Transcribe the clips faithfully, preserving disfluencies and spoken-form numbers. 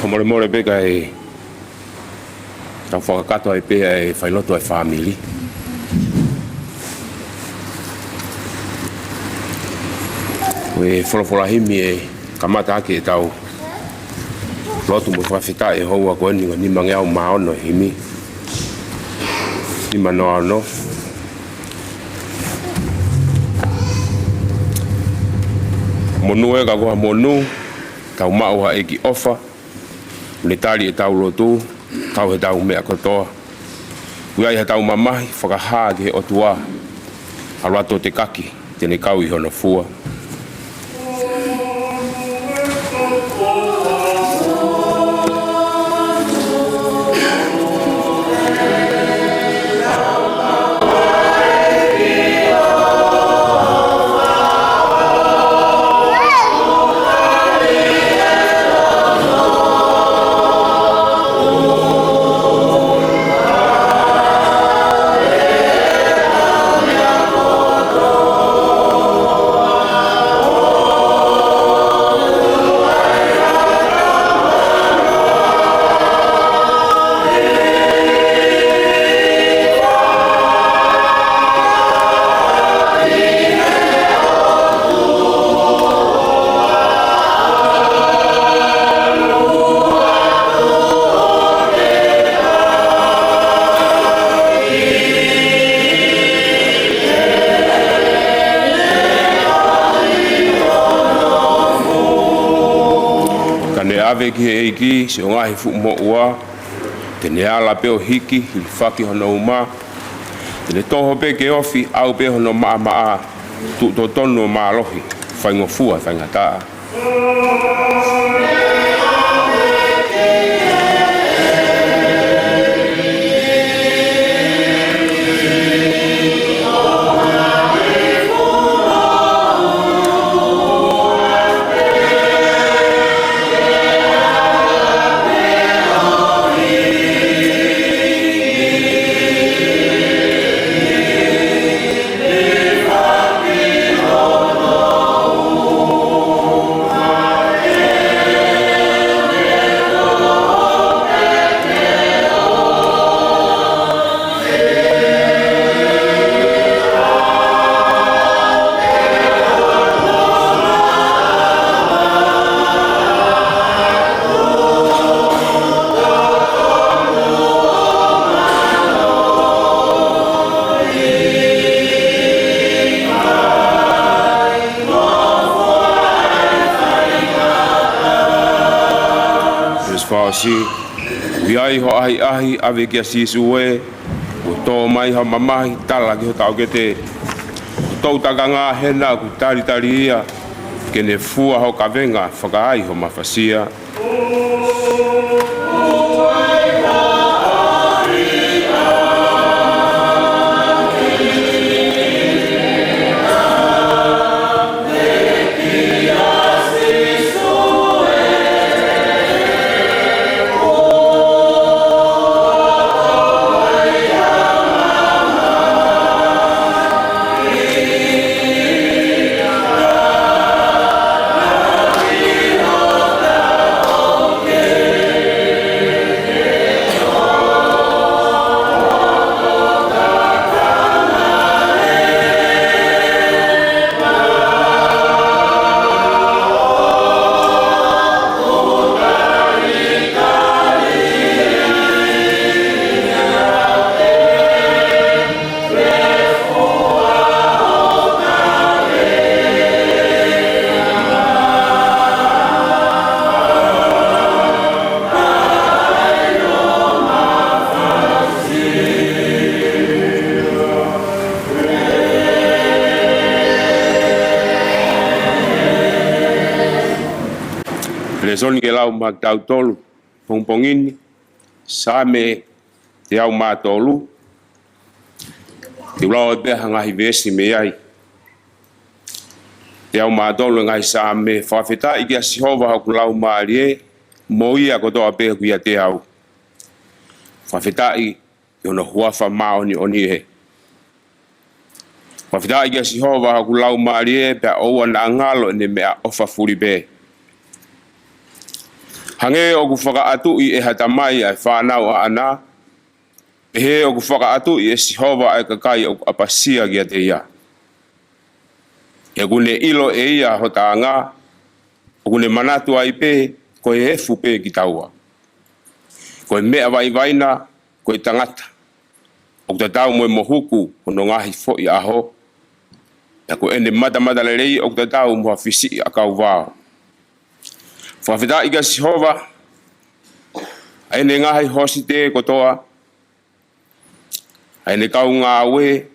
Fakamolemole pē kae tau fakakakato ai pē ʻa e failotu ʻa e fāmili. Ko e folofola himi ʻe kamata ʻaki ʻetau lotu mo fakafetaʻi ʻi he houa ko eni, ko e nimangeau mā ono himi. Nima noa ono. Monū ē ka ko ha monū, tau maʻu ha ʻEiki ʻofa, ʻoku ne tali ʻetau lotu, kau heʻetau meʻa kotoa. ʻOku ʻi ai haʻatau mamahi, fakahā ki he ʻOtua, ʻalu atu ʻo tekaki, te ne kau ʻi hono fua. Ka ne ʻave ki he ʻEiki siʻo ngaahi fuʻu moʻua, te ne ala pē ʻo hiki, hilifaki hono uma, te ne toho pē ke ofi, ʻau pē hono maʻamaʻa, tuʻu totonu ʻo mālohi, faingofua faingataʻa. Veesi fā ʻosi. ʻOku ʻi ai ho ʻahiʻahi, ʻave kia Sīsū ē, kuo tō mai ho mamahi, tala ki ho taʻokete. Ko e toʻu takanga hena ʻoku talitali ia, ke ne fua ho kavenga, fakaai ho mafasia. Lēsoni ke lau maʻa kitautolu pongipongi ni, Saame teau mā tolu. Te u lau ʻe pē ha ngaahi veesi mei ai. Teau mā tolu ʻo e ngaahi Saame. Fakafetaʻi kia Sihova hoku laumālie, mo ia kotoa pē ʻoku ʻiate au, fakafetaʻi ki hono huafa māʻoniʻoni ē. Fakafetaʻi kia Sihova hoku laumālie, pea ʻoua naʻa ngalo ʻene meʻaʻofa fulipē. Hangē ʻoku fakaʻatuʻi ʻe ha tamai ʻa e fānau ʻaʻana, pehē ʻoku fakaʻatuʻi ʻe Sihova ʻa e kakai ʻoku ʻapasia kiate ia. He ʻoku ne ʻilo ʻe ia hota anga, ʻoku ne manatu ai pē ko e efu pē kitaua. Ko e meʻa vaivaina, ko e tangata ʻoku tatau mo e mohuku hono ngaahi foʻi ʻaho, pea ko ʻene matamatalelei ʻoku tatau mo ha fisiʻi ʻakau vao. Fakafetaʻi kia Sihova, ʻa ʻene ngaahi hōsite kotoa, ʻa ʻene kau ngāue,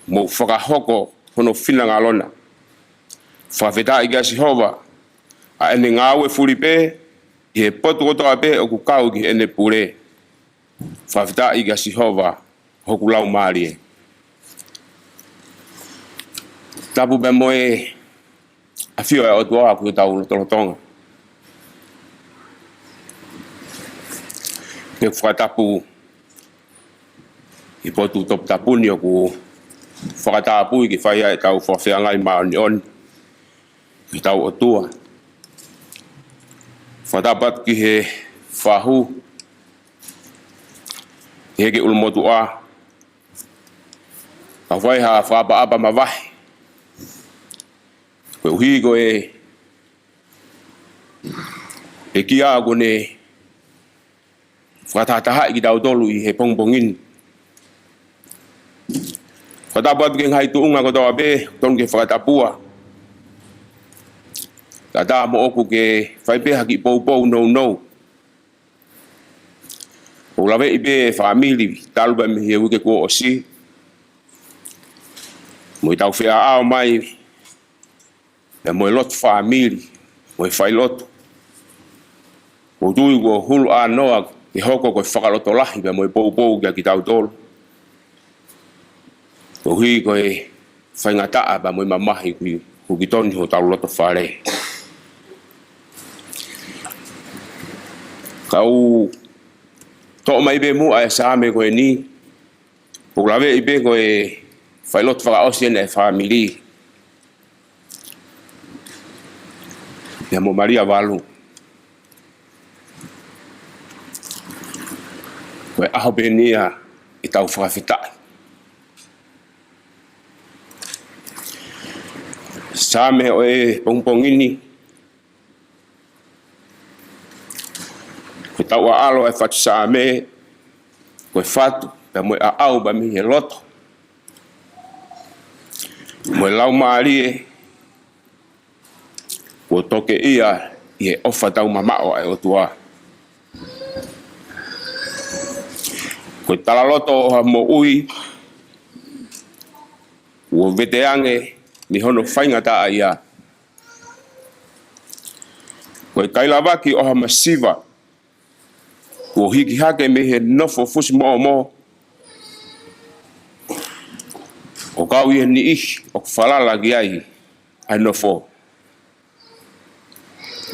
mou fakahoko hono finangalona. Fakafetaʻi kia Sihova, ʻa ʻene ngāue fuli pē ʻi he potu kotoa pē ʻoku kau ki heʻene pule. Fakafetaʻi kia Sihova, hoku laumālie. Tapu pē mo e ʻafio ʻa e ʻOtua ʻoku tau lotolotonga. Ke fakatapu ʻi he potu toputapu ni ʻoku fakatapui ke fai ai ʻetau fakafeangai māʻoniʻoni ki hotau ʻOtua. Fakatapu atu ki he fahu, ki he ʻulumotuʻa, ka fai ha fakaʻapaʻapa mavahe. Koeʻuhi ko e pekia ʻoku ne fakatahatahaʻi kitautolu ʻi he pongipongi ni. Fakatapu atu ki he ngaahi tuʻunga kotoa pē, tonu ke fakatapua. Kae ʻatā moʻoku ke fai pē ha kiʻi poupou nounou. ʻOku ou laveʻi pē e fāmili, talu pē mei he uike kuo ʻosi. Mo ʻetau feʻao mai, pea mo e lotu fāmili, mo e failotu. ʻOku ou tui kuo hulu ʻānoa ke hoko ko e fakalotolahi pea mo e poupou kia kitautolu. Koeʻuhi ko e faingataʻa pea mo e mamahi ʻoku huki tonu hotau loto fale. Kau toʻo mai pē muʻa e Saame ko eni, ʻoku ou laveʻi pē ko e failotu fakaʻosi ʻeni ʻa e fāmili. Ia mo Malia Valu. Ko e ʻaho pē ʻeni ia ʻetau fakafetaʻi. Saame ʻo e pongipongi ni. Ko e tau ʻaʻalo ʻa e fatu Saame, ko e fatu, pea mo e ʻaʻau pea mei he loto. Mo e laumālie, kuo tokeʻia ʻi he ʻofa taumamaʻo ʻa e ʻOtua. Ko e talaloto ʻo ha moʻui, kuo veteange mei hono faingataʻaʻia. Ko e kailavaki ʻo ha masiva, kuo hiki hake mei he nofo fusimoʻomo, ʻo kau ʻi he niʻihi ʻoku falala ki ai ʻa e nofo.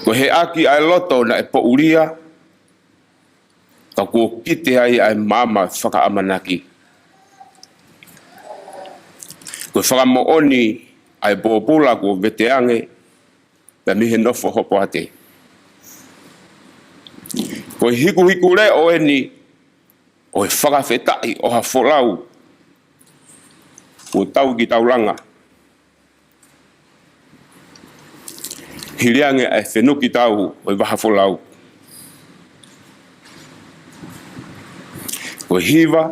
Ko e heʻaki ʻa e loto naʻe poʻulia, ka kuo kite ai ʻa e maama fakaʻamanaki. Ko e fakamoʻoni ʻa e pōpula kuo veteange, pea mei he nofo hopoate. Ko e hikuhiku leʻo ʻeni ʻo e fakafetaʻi ʻo ha folau kuo tau ki taulanga. Hili ange ʻa e fenuki tau ʻo e vaha folau. Ko e hiva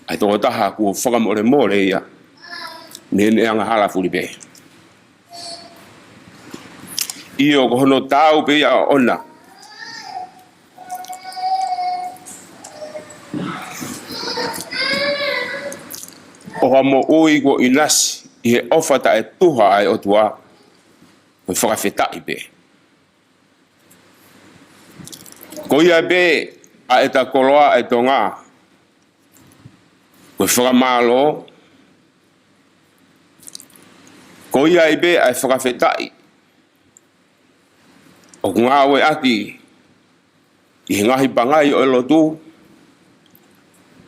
ʻa e tokotaha kuo fakamolemole ia mei heʻene angahala fuli pē. ʻIo, ko hono taau pē ia ʻoʻona ʻo ha moʻui kuo ʻinasi ʻi he ʻofa taʻetuha ʻa e ʻOtua, ko e fakafetaʻi pē. Ko ia pē ʻa ʻeta koloa ʻa e Tonga, ko e fakamālō. Ko ia ai pē ʻa e fakafetaʻi ʻoku ngāueʻaki ʻi he ngaahi pangai ʻo e lotu,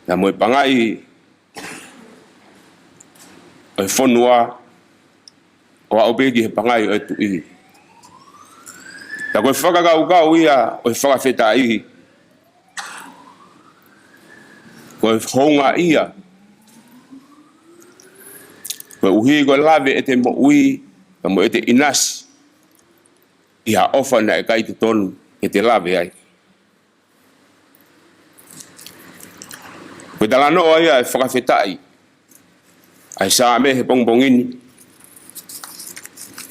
pea mo e pangai ʻo e fonua, ʻo aʻu pē ki he pangai ʻo e tuʻi. Ka ko e fakakaukau ia ʻo e fakafetaʻi, ko e houngaʻia, koeʻuhi ko e lave ʻete moʻui, pea mo ʻete ʻinasi ʻi ha ʻofa naʻe ʻikai totonu ke te lave ai. Ko e talanoa ia ʻo e fakafetaʻi ʻa e Saame he pongipongi ni,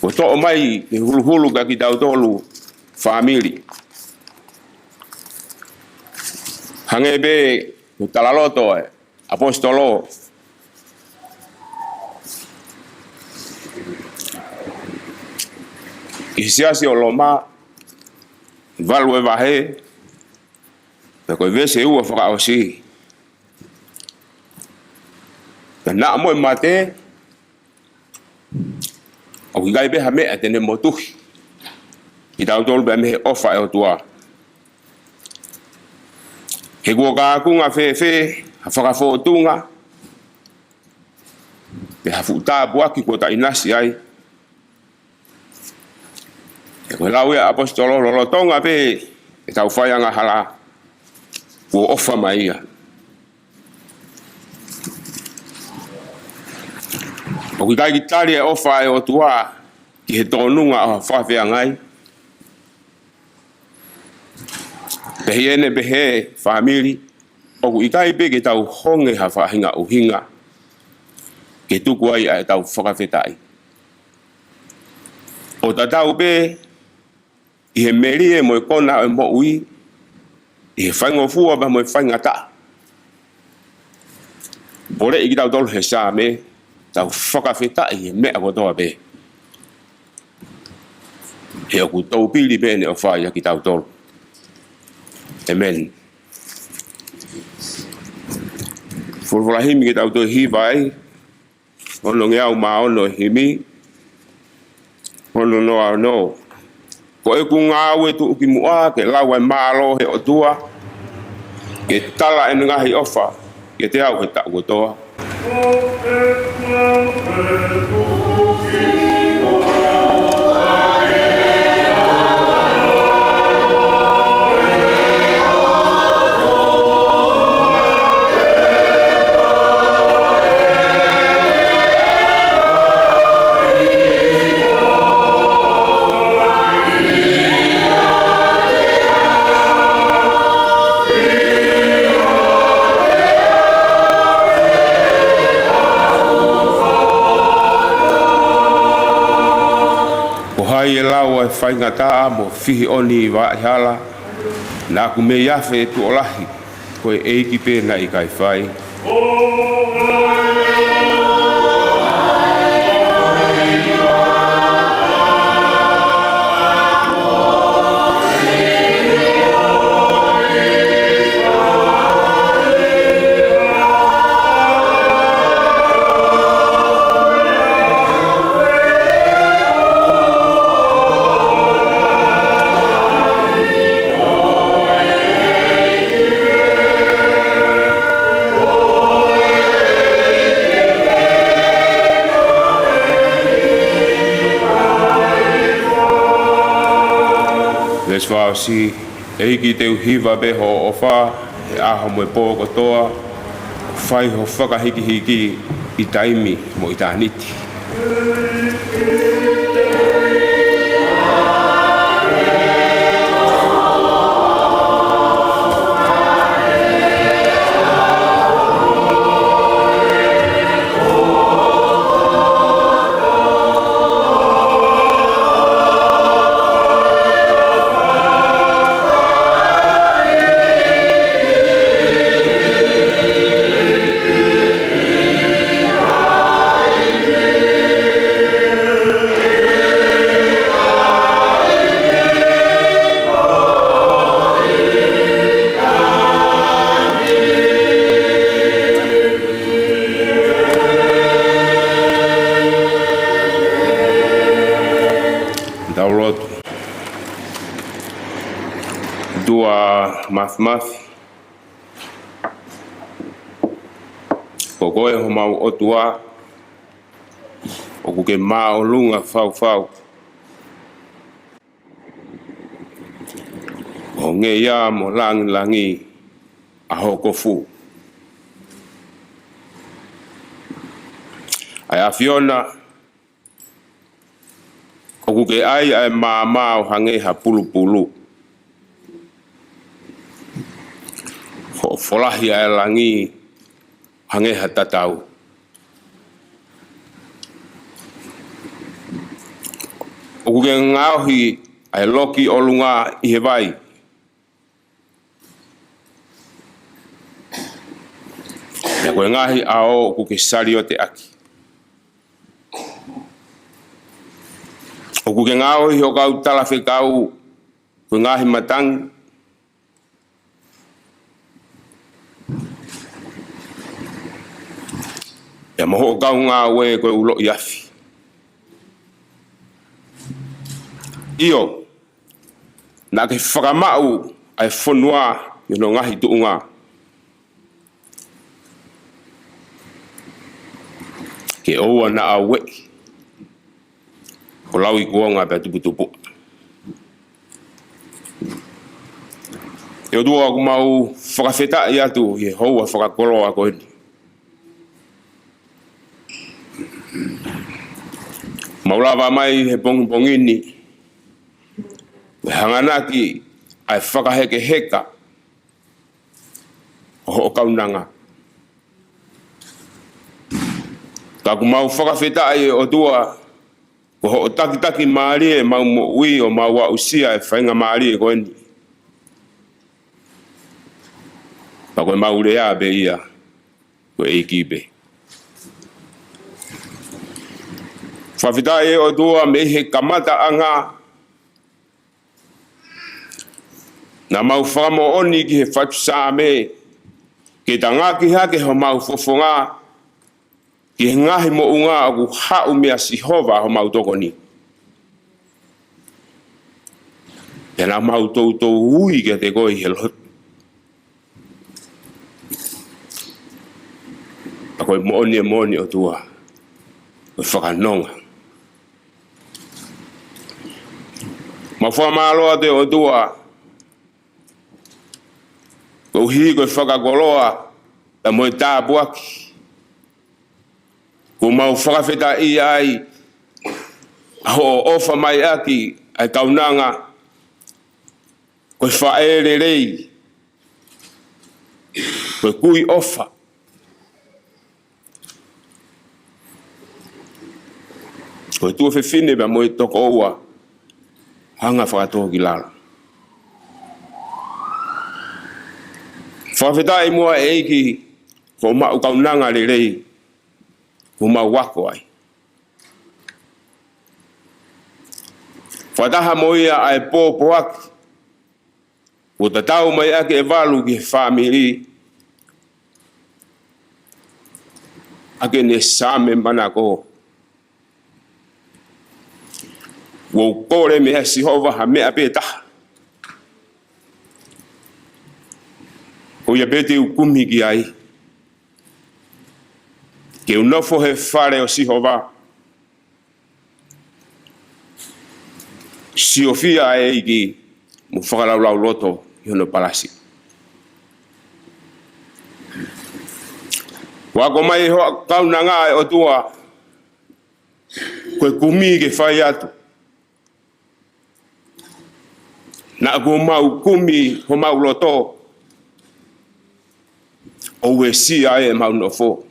kuo toʻo mai ke huluhulu kia kitautolu fāmili. Hangē pē ko e talaloto ʻa e ʻaposetolo ki he siasi ʻo Loma, valu ʻo e vahe, pea ko e veesi ʻe ua fakaʻosi. Pea naʻa mo e mate, ʻoku ʻikai pē ha meʻa te ne motuhi kitautolu pea mei he ʻofa ʻa e ʻOtua. He kuo kākunga fēfē ha fakafōtunga, pe ha fuʻu tāpuaki kuo ta ʻinasi ai. He ko e lau ia ʻa e ʻaposetolo, lolotonga pē ʻetau fai angahala, kuo ʻofa mai ia. ʻOku ʻikai ke tali e ʻofa ʻa e ʻOtua ki he tōnunga ʻo ha fakafeangai. Pehē ʻene pehē, fāmili, ʻoku ʻikai pē ke tau honge ha faʻahinga ʻuhinga ke tuku ai ʻa ʻetau fakafetaʻi. ʻO tatau pē ʻi he melie mo e kona ʻo e moʻui, ʻi he faingofua pea mo e faingataʻa, poleʻi kitautolu he Saame, tau fakafetaʻi he meʻa kotoa pē, he ʻoku toupili pē ʻene ʻofa ia kiate kitautolu. ʻĒmeni. Folofola himi ke tau toe hiva ai, onongeau mā ono ʻo e himi, ono noa ono. Ko ʻeku ngāue tuʻukimuʻa ke lau ʻa e mālō ʻo e ʻOtua, ke tala ʻene ngaahi ʻofa kiate au he taʻu kotoa. Ko hai ʻe lau ʻa e faingataʻa mo fihi ʻo e vaʻa hala? Naʻa ku mei afe tuʻo lahi, ko e ʻEiki pē naʻe ʻikai fai. Veesi fakaʻosi. ʻEiki, te u hiva pē hoʻo ʻofa he ʻaho mo e pō kotoa, fai ho fakahīkihiki ʻi taimi mo ʻitāniti. Tau lotu. ʻOtua Māfimafi, ko koe homau ʻOtua, ʻoku ke māʻolunga faufau. ʻo ngeia mo langilangi ʻa ho kofu. ʻA e ʻAfiona, ʻoku ke ʻai ʻa e maama ʻo hangē ha pulupulu, hoʻo folahi ʻa e langi hangē ha tatau. ʻOku ke ngaohi ʻa e loki ʻolunga ʻi he vai, pea ko e ngaahi ʻao ʻoku ke saliote ʻaki. ʻOku ke ngaohi ho kau talafekau ko e ngaahi matangi, pea mo hoʻo kau ngāue ko e uloʻi afi. ʻIo, naʻa ke fakamaʻu ʻa e fonua ʻi hono ngaahi tuʻunga, ke ʻoua naʻa ueʻi, ʻo lauikuonga pea tuputupuʻa. ʻE ʻOtua, ʻoku mau fakafetaʻi atu ʻi he houa fakakoloa ko eni. Mau lava mai he pongipongi ni ʻo hanganaki ʻa e fakahekeheka ʻo hoʻo kaunanga. Ka ʻoku mau fakafetaʻi, ʻe ʻOtua, ko hoʻo takitaki mālie ʻemau moʻui ʻo mau aʻusia e faingamālie ko eni. Pea ko ʻemau lea pē ia, ko e ʻEiki pē. Fakafetaʻi, ʻe ʻOtua, mei he kamataʻanga naʻa mau fakamoʻoni ki he fatu Saame, ke tangaki hake homau fofonga ki he ngaahi moʻunga ʻoku haʻu meia Sihova homau tokoni. Pea naʻa mau toutou ui kiate koe ʻi he lotu. Pea ko e moʻoni, ʻe moʻoni, ʻOtua, ko e fakanonga. Mau fakamālō atu, ʻe ʻOtua, koeʻuhi ko e fakakoloa pea mo e tāpuaki kuo mau fakafetaʻi ai ʻa hoʻo ʻofa mai ʻaki ʻa e kaunanga ko e faʻē lelei, ko e kui ʻofa, ko e tuofefine pea mo e tokoua, hanga fakatōkilalo. Fakafetaʻi muʻa, ʻEiki, ko hoʻo maʻu kaunanga lelei kuo mau ako ai. Fakataha mo ia ʻa e pōpoaki kuo tatau mai ʻaki e valu ki he fāmili, ʻaki ʻene Saame manako: Kuo u kole meia Sihova ha meʻa pē taha, ko ia pē te u kumi ki ai, ke u nofo he fale ʻo Sihova, siofia ʻa e ʻEiki, mo fakalaulauloto ʻi hono palasi. Kuo ako mai hoʻo kaunanga, ʻe ʻOtua, ko e kumi ke fai atu. Naʻa kuo mau kumi homau loto, ʻo uesia ai ʻemau nofo.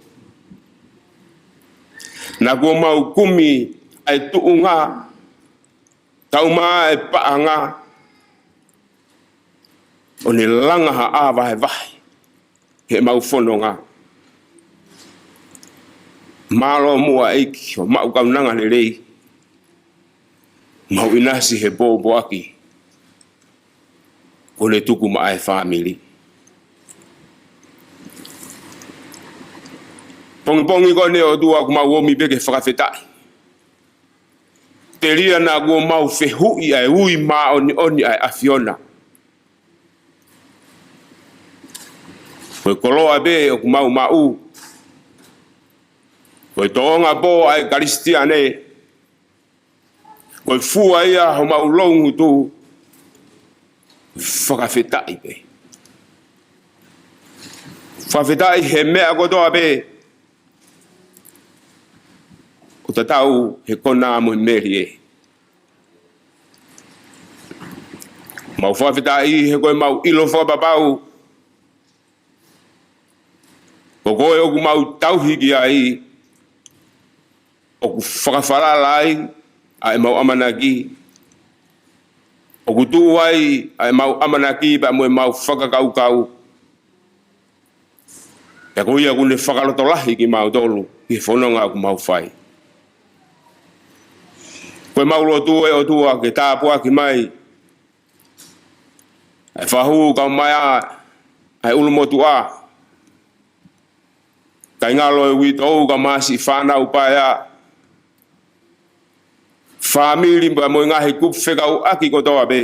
Naʻa kuo mau kumi ʻa e tuʻunga, taumaiā e paʻanga, ʻo ne langa ha ʻā vahevahe heʻemau fononga. Mālō muʻa, ʻEiki, hoʻo maʻu kaunanga lelei. Mau ʻinasi he pōpoaki kuo ne tuku maʻa e fāmili. Pongipongi ko eni, ʻe ʻOtua, ʻoku mau omi pē ke fakafetaʻi, telia naʻa kuo mau fehuʻi ʻa e ui māʻoniʻoni ʻa e ʻAfiona. Ko e koloa pē ʻoku mau maʻu, ko e tōʻonga pō ʻa e Kalisitiane, ko e fua ia homau loungutu, Fakafetaʻi pē. Fakafetaʻi he meʻa kotoa pē ʻoku tatau he konā mo e melie. Mau fakafetaʻi he ko e mau ʻilo fakapapau ko koe ʻoku mau tauhi ki ai, ʻoku fakafalala ai ʻa e mau ʻamanaki, ʻoku tuʻu ai ʻa e mau ʻamanaki pea mo e mau fakakaukau. Pea ko ia ʻoku ne fakalotolahi kimautolu ki he fononga ʻoku mau fai. Ko e mau lotu, ʻe ʻOtua, ke tāpuaki mai ʻa e fahu kae ʻumaʻā ʻa e ʻulumotuʻa, kāingalotu, uitou kae ʻumaʻā siʻi fānau paea, fāmili pea mo e ngaahi kupu fekauʻaki kotoa pē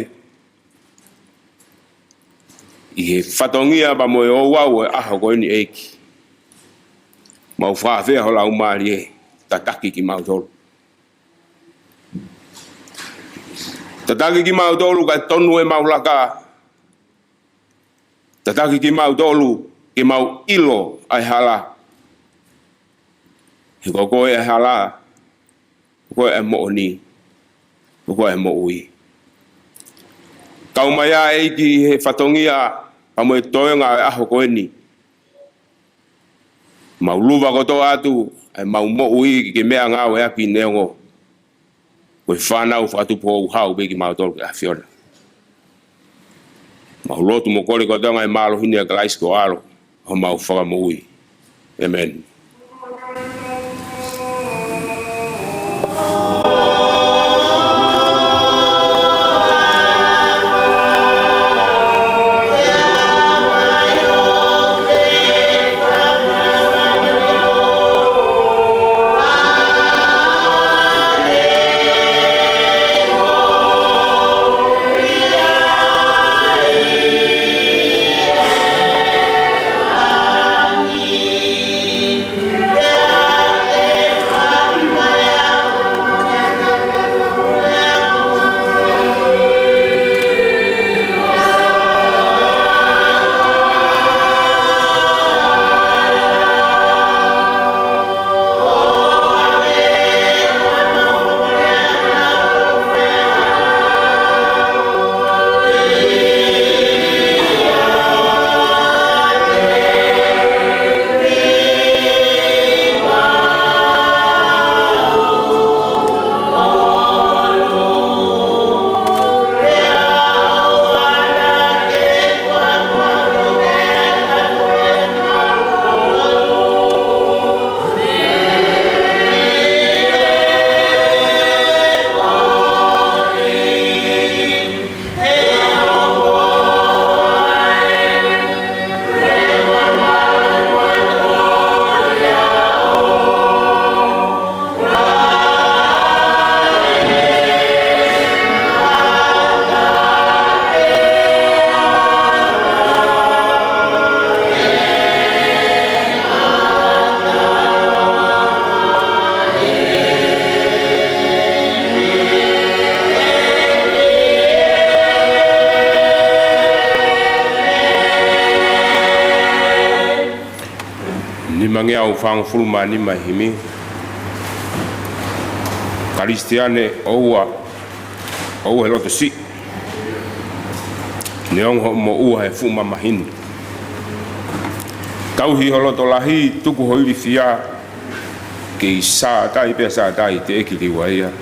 ʻi he fatongia pea mo e ouau ʻo e ʻaho ko eni, ʻEiki. Mau fakaafeʻi ho Laumālie, tataki kimautolu. Tataki kimautolu kae tonu ʻemau laka. Tataki kimautolu ke mau ʻilo ʻa e hala. He ko koe ʻa e hala, ko koe ʻa e moʻoni, ko koe ʻa e moʻui. Kau mai ā, ʻEiki, he fatongia pea mo e toenga ʻo e ʻaho ko eni. Mau luva kotoa atu ʻa e mau moʻui ke meʻangāueʻaki neongo ko e fānau fakatupu houhau pē kimautolu ki he ʻAfiona. Mau lotu mo kole kotoa ʻa e mālohi ni ʻa Kalaisi ko ho ʻAlo, homau Fakamoʻui. ʻĒmeni. Nimangeau fāngofulu mā nima e himi. Kalisitiane, ʻoua, ʻoua ʻe loto siʻi, neongo hoʻo moʻua he fuʻu mamahi ni. Tauhi ho loto lahi, tuku ho ilifia, kei sātai pea sātai, teʻeki liua ia.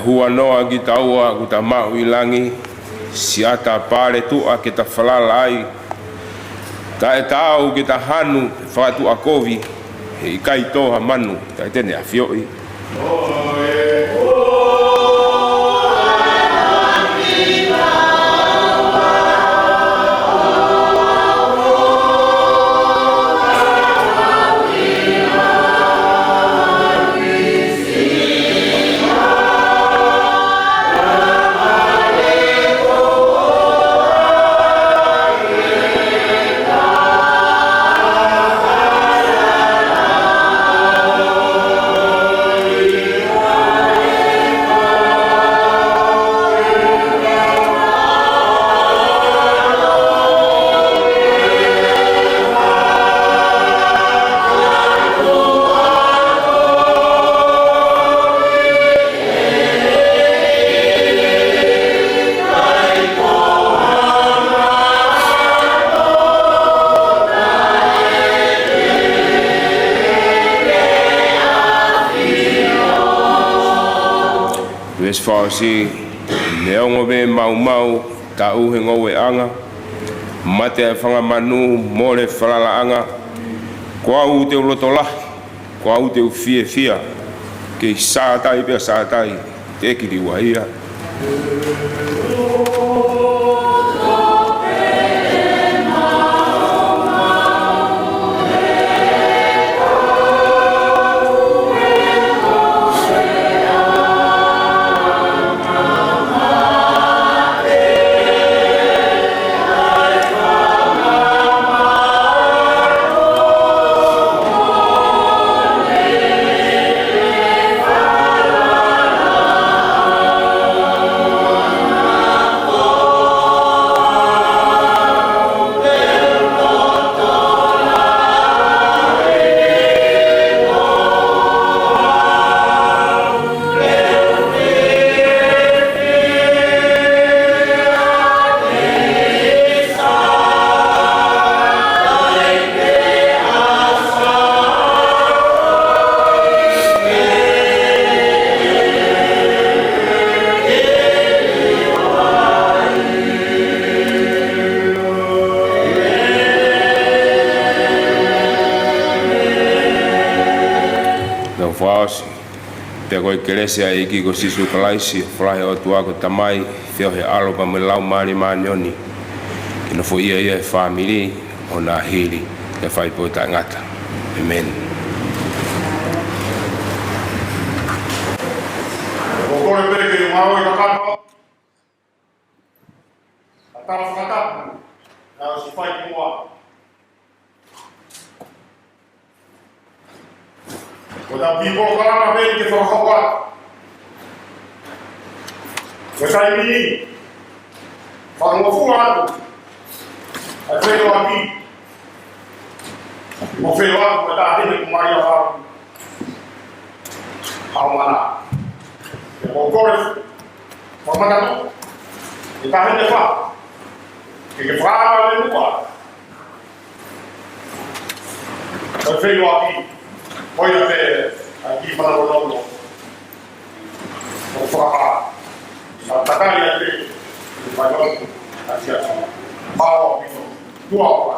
Huanoa kitaua kuo ta maʻu ʻi langi, siʻata pale tuʻa ke ta falala ai. Taʻetaau ke ta hanu, fakatuʻakovi, he ʻikai tō ha manu, taʻe te ne ʻafioʻi. Veesi fakaʻosi, neongo ʻa e maumau, taʻu he ngoueʻanga, mate ʻa e fanga manu, mole falalaʻanga, ko au te u loto lahi, ko au te u fiefia, kei sātai pea sātai, te u kiliua ia. Naʻa fakaʻosi, pea ko e kelesi ʻa e ʻEiki ko Sīsū Kalaisi, ʻofa lahi ʻa e ʻOtua ko e Tamai, feohi ʻa e ʻAlo pea mo e Laumālie Māʻoniʻoni, ke nofoʻia ia ʻe he fāmili ʻo na hili, ke fai pē ʻo taʻengata. ʻĒmeni. ʻOku ou kole pē ke mau ʻi kakato. Ka tau fakatapu, naʻa ʻosi fai ki muʻa. Ko ʻetau kiʻi polokalama pē ke fakahoko atu. Ko e taimi ni, fakangofua atu ʻa e feʻauaki. Mo feʻauaki mo e taʻahine ko Malia Falu. Haʻamana. Pea ʻoku ou kole, fakamatala, ʻe taʻahine fā, ke ke fakaava le muka. Ko e feʻauaki, ko ia pē ʻa e kiʻi fanongonongo. ʻO fakapā. Sa tatali atu, ʻe fai atu, ʻa e siasi. Pao, pino, tua, tua.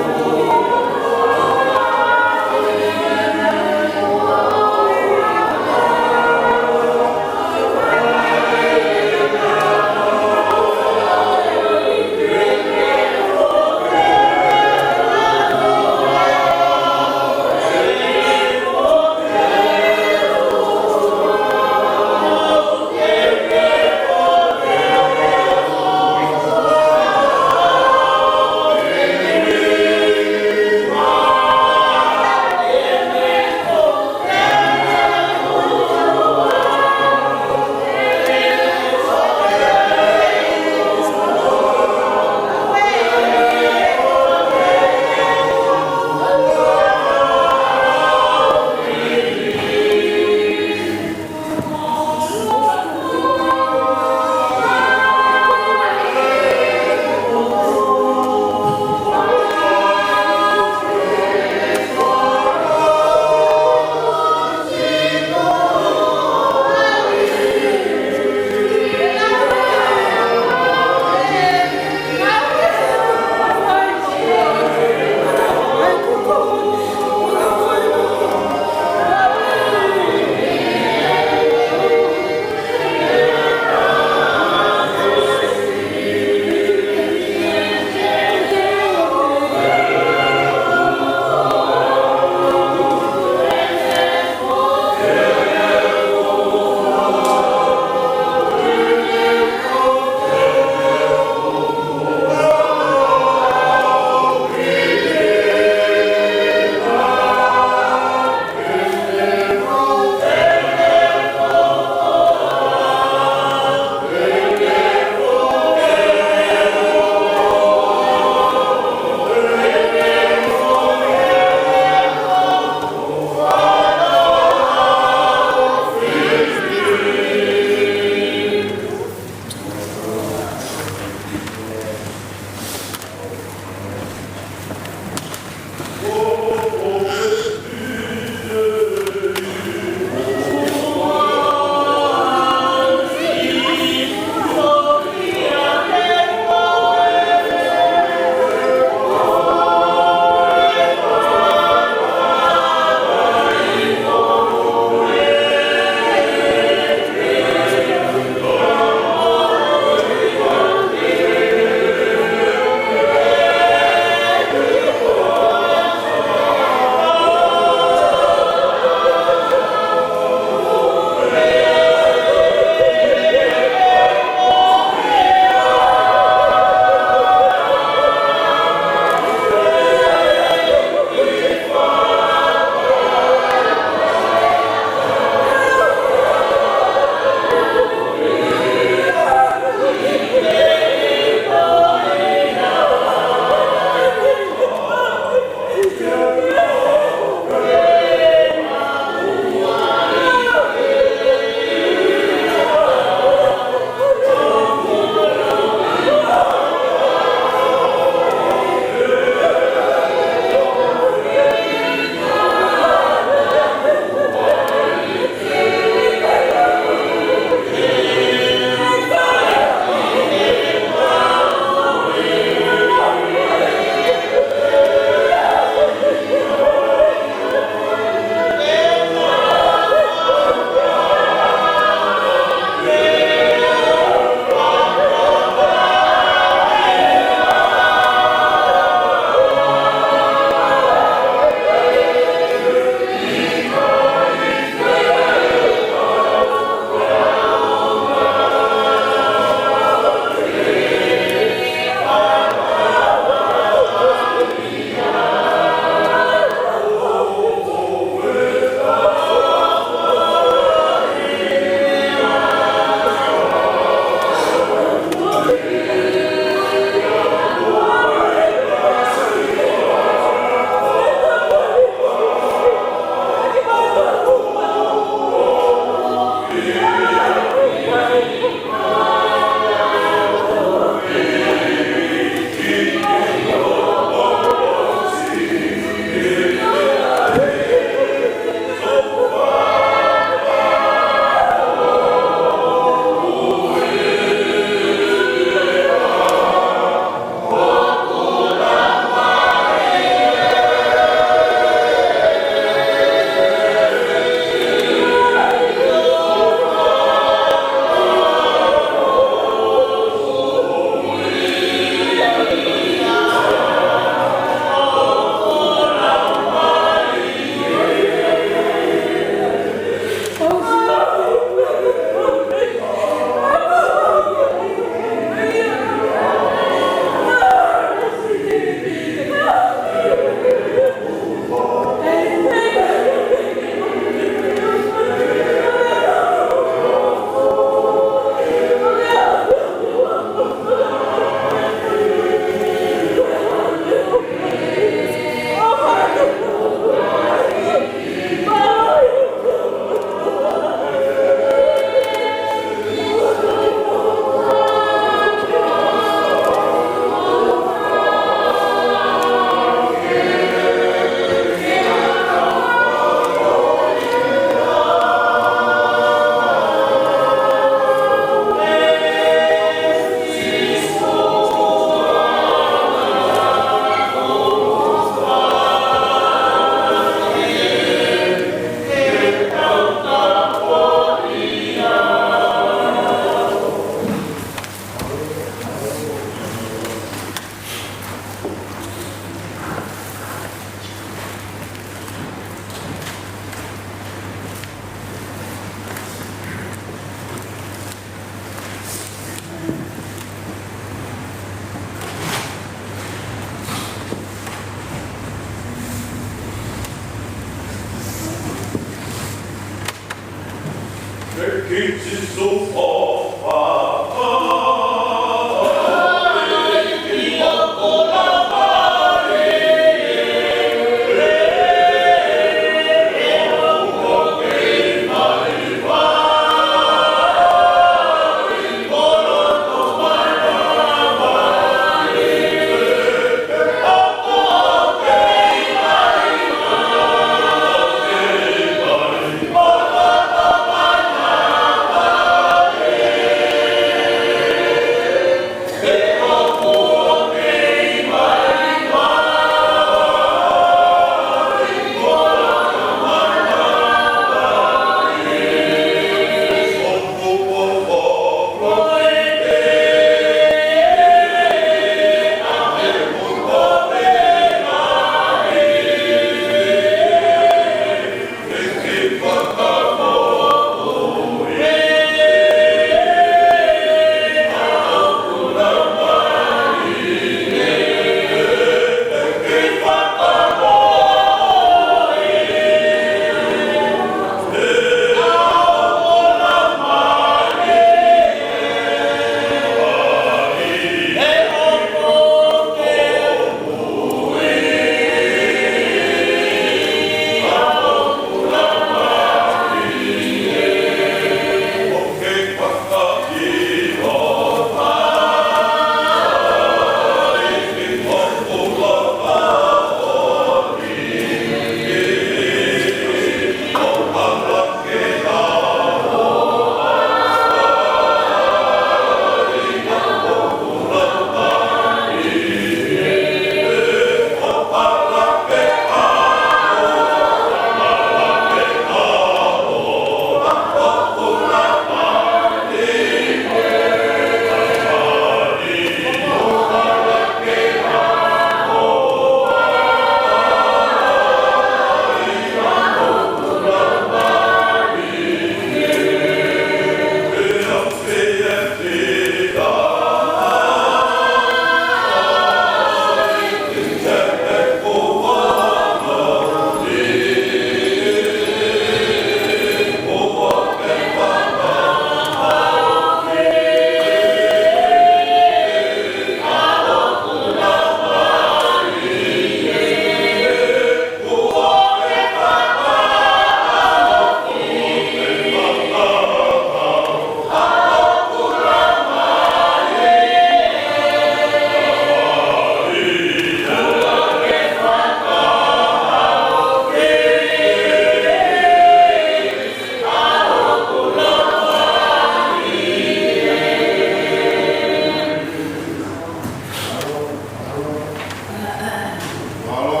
Mālō.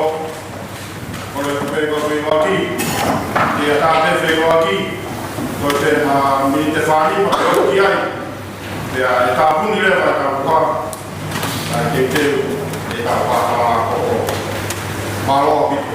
Ko e pē ko e pē waki. Pea tā pē pē waki. Ko e pē ha miniti ʻe fā nima ko ē ki ai. Pea ʻe tāpuni leva e kau kua. ʻAi ke teu e kau kua tala ko. Mālō ʻaupito.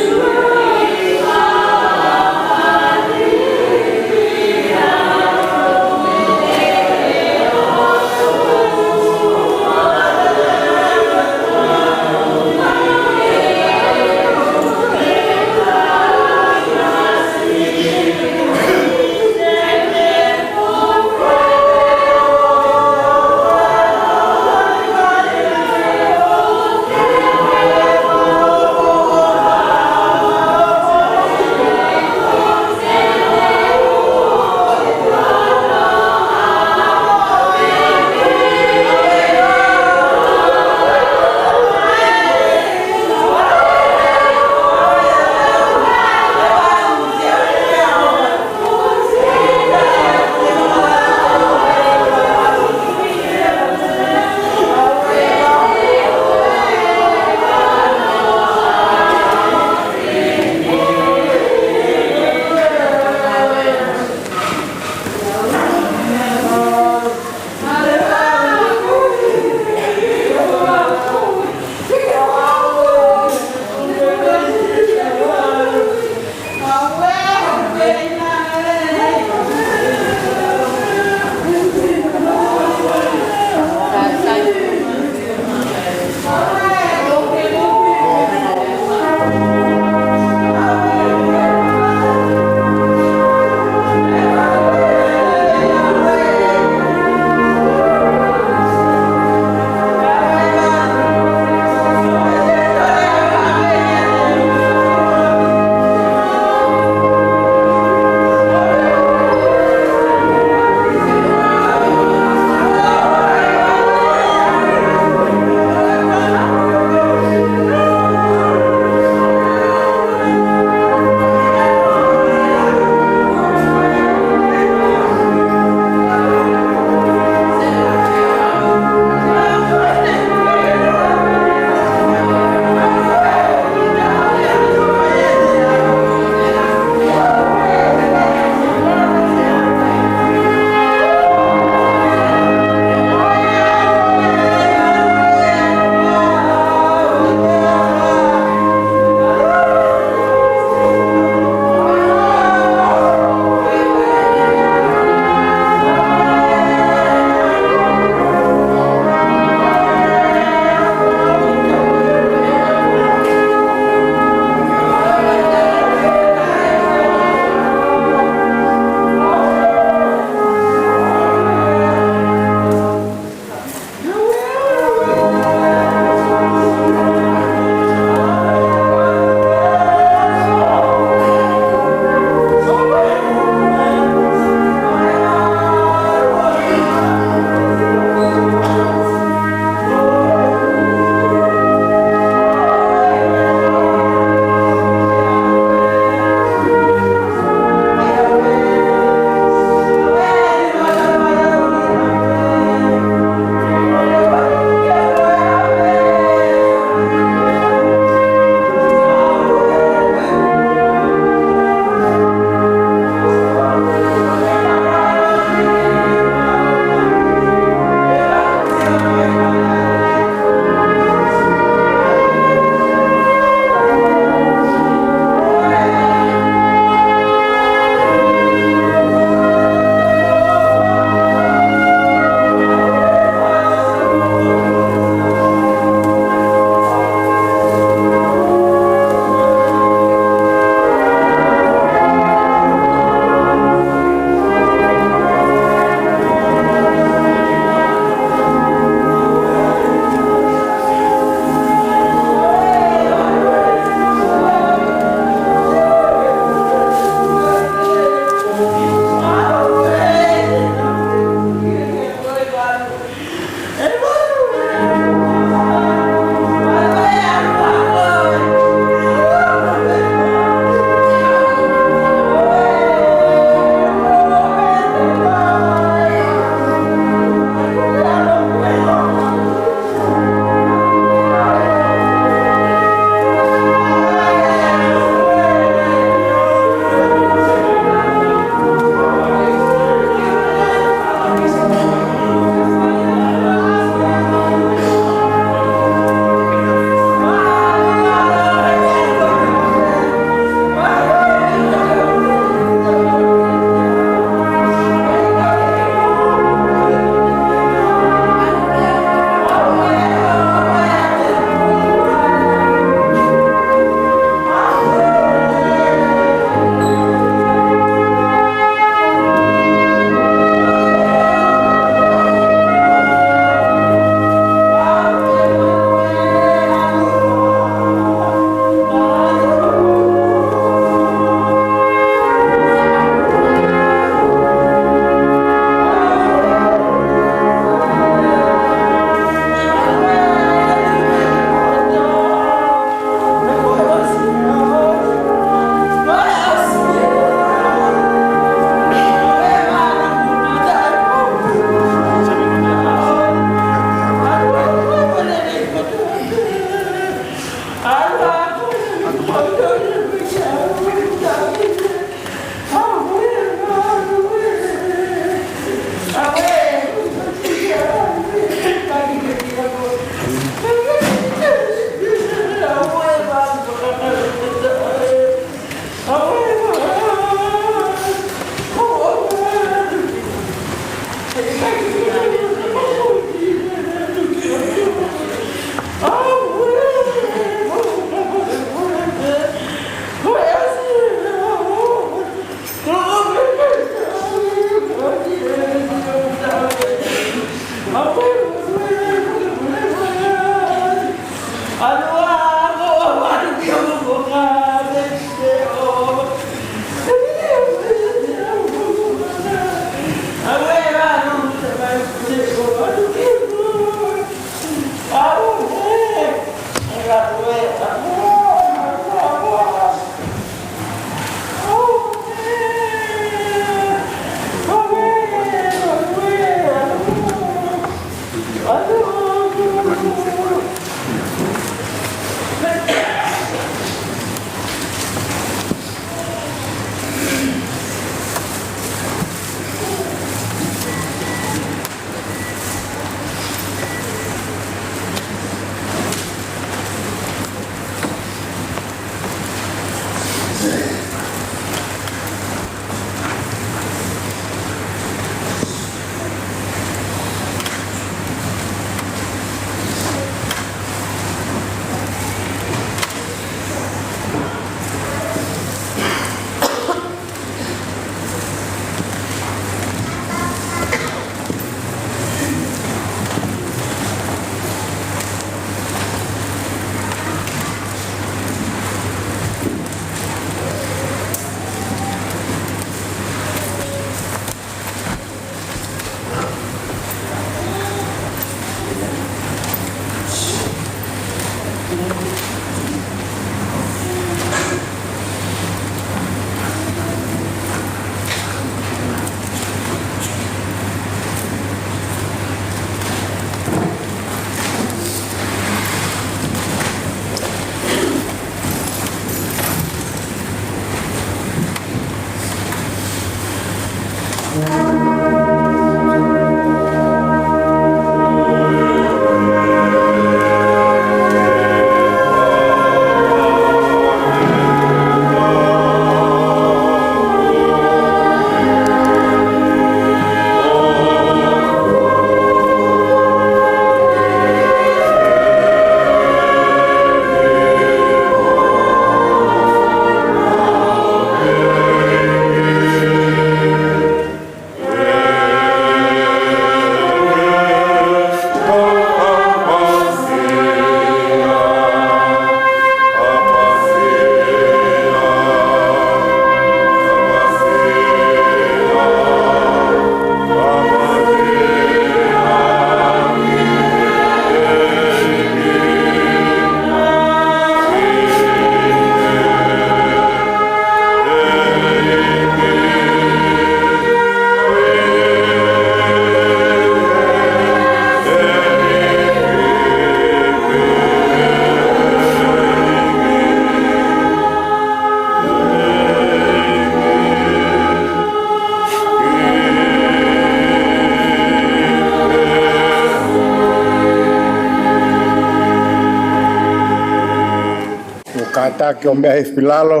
ʻOku kātaki ʻo meʻa hifo ki lalo.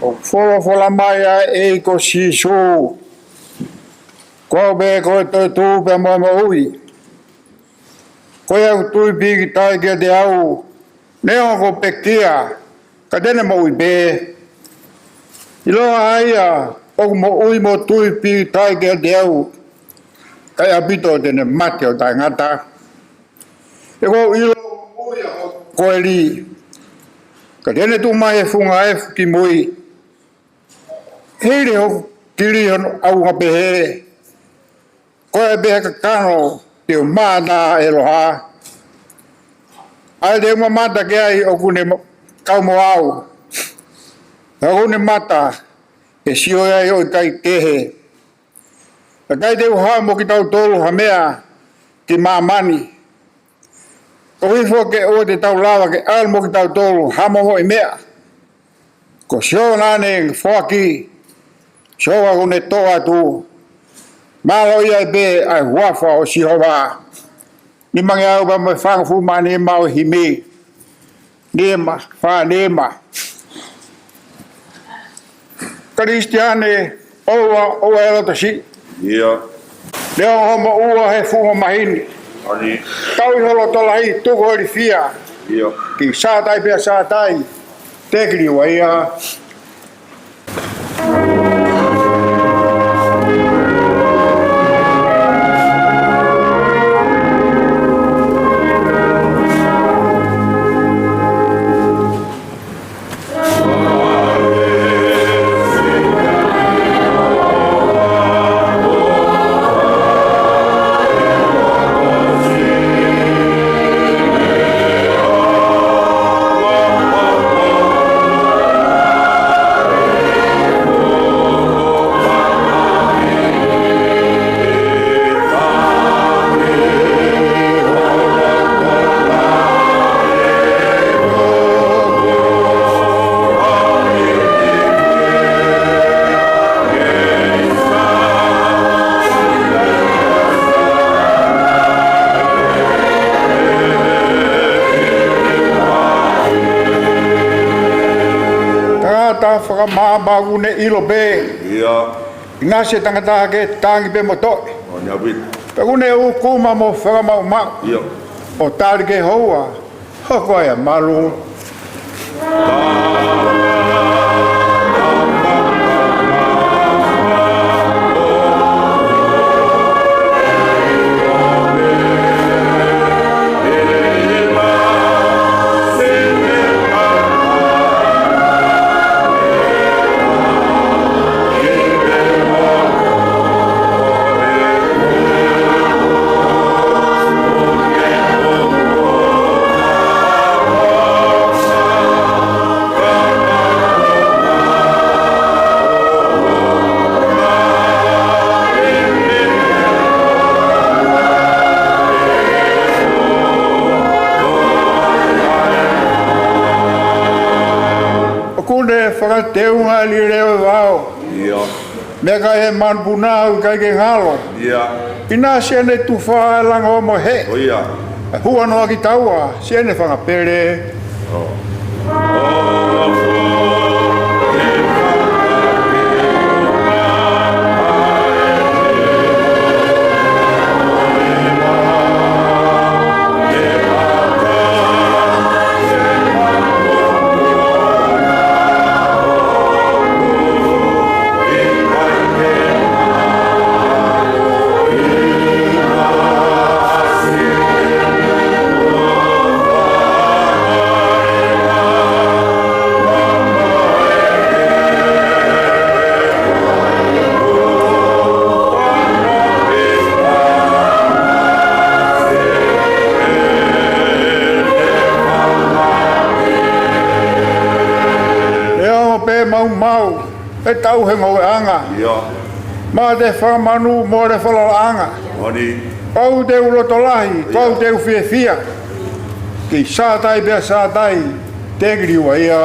ʻOku folofola mai ʻa e ʻEiki ko Sīsū: Ko au pē ko e toetuʻu pea mo e moʻui. Ko ia ʻoku tui pīkitai kiate au, neongo kuo pekia, ka te ne moʻui pē. ʻIloa ʻa ia ʻoku moʻui mo tui pīkitai kiate au, ʻikai ʻaupito te ne mate ʻo taʻengata. He ʻoku ou ʻilo ʻoku moʻui ʻa hoku Koeli, ka te ne tuʻu mai he funga efu ki mui. Hili hoku kili hono ʻaunga pehē, ko e pehē kakano te u mata ʻeloha. ʻA ia te u mamata ki ai ʻoku ne ma-, kau mo au. He ʻoku ne mata, ʻe sio ai ʻo ʻikai kehe. ʻIkai te u haʻu mo kitautolu ha meʻa ki māmani. Koeʻuhi foki ke ʻoua te tau lava ke ʻalu mo kitautolu ha momoʻi meʻa. Ko Sihova naʻa ne foaki, Sihova ʻoku ne toʻo atu. Mālō ia pē ʻa e huafa ʻo Sihova. Nimangeau pea mo e fāngofulu mā nima ʻo e himi. Nima, fā nima. Kalisitiane, ʻoua, ʻoua ʻe loto siʻi. ʻIo. Neongo hoʻo moʻua he fuʻu mamahi ni. Ani. Tauhi ho loto lahi, tuku ho ilifia. ʻIo. Kiʻi sātai pea sātai. Te ke liliu ia. Tangata fakamaʻamaʻa ʻoku ne ʻilo pē. ʻIo. ʻInasi e tangata ke tangi pē mo toʻe. ʻO ne api. Pea ʻoku ne ʻūkuma mo fakamaʻumaʻu. ʻIo. ʻO tali ki he houa, hoko ai ʻa e malu. Kuo ne fakateunga e lile ʻo e vao. Ia. Meʻakai e manupuna ʻoku ʻikai ke ngalo. Ia. Pea naʻe siʻene tufa e lango mo e heʻe. ʻO ia. Huanoa kitaua, siʻene fanga pele. ʻO. ʻE ongo pē maumau, ʻe tau he ngoueʻanga. Ia. Mate, fakamanu mo e falalaʻanga. Moʻoni. Kuo u teu loto lahi, kuo u teu fiefia. Kei Sātai pea Sātai, tēkiliua ia.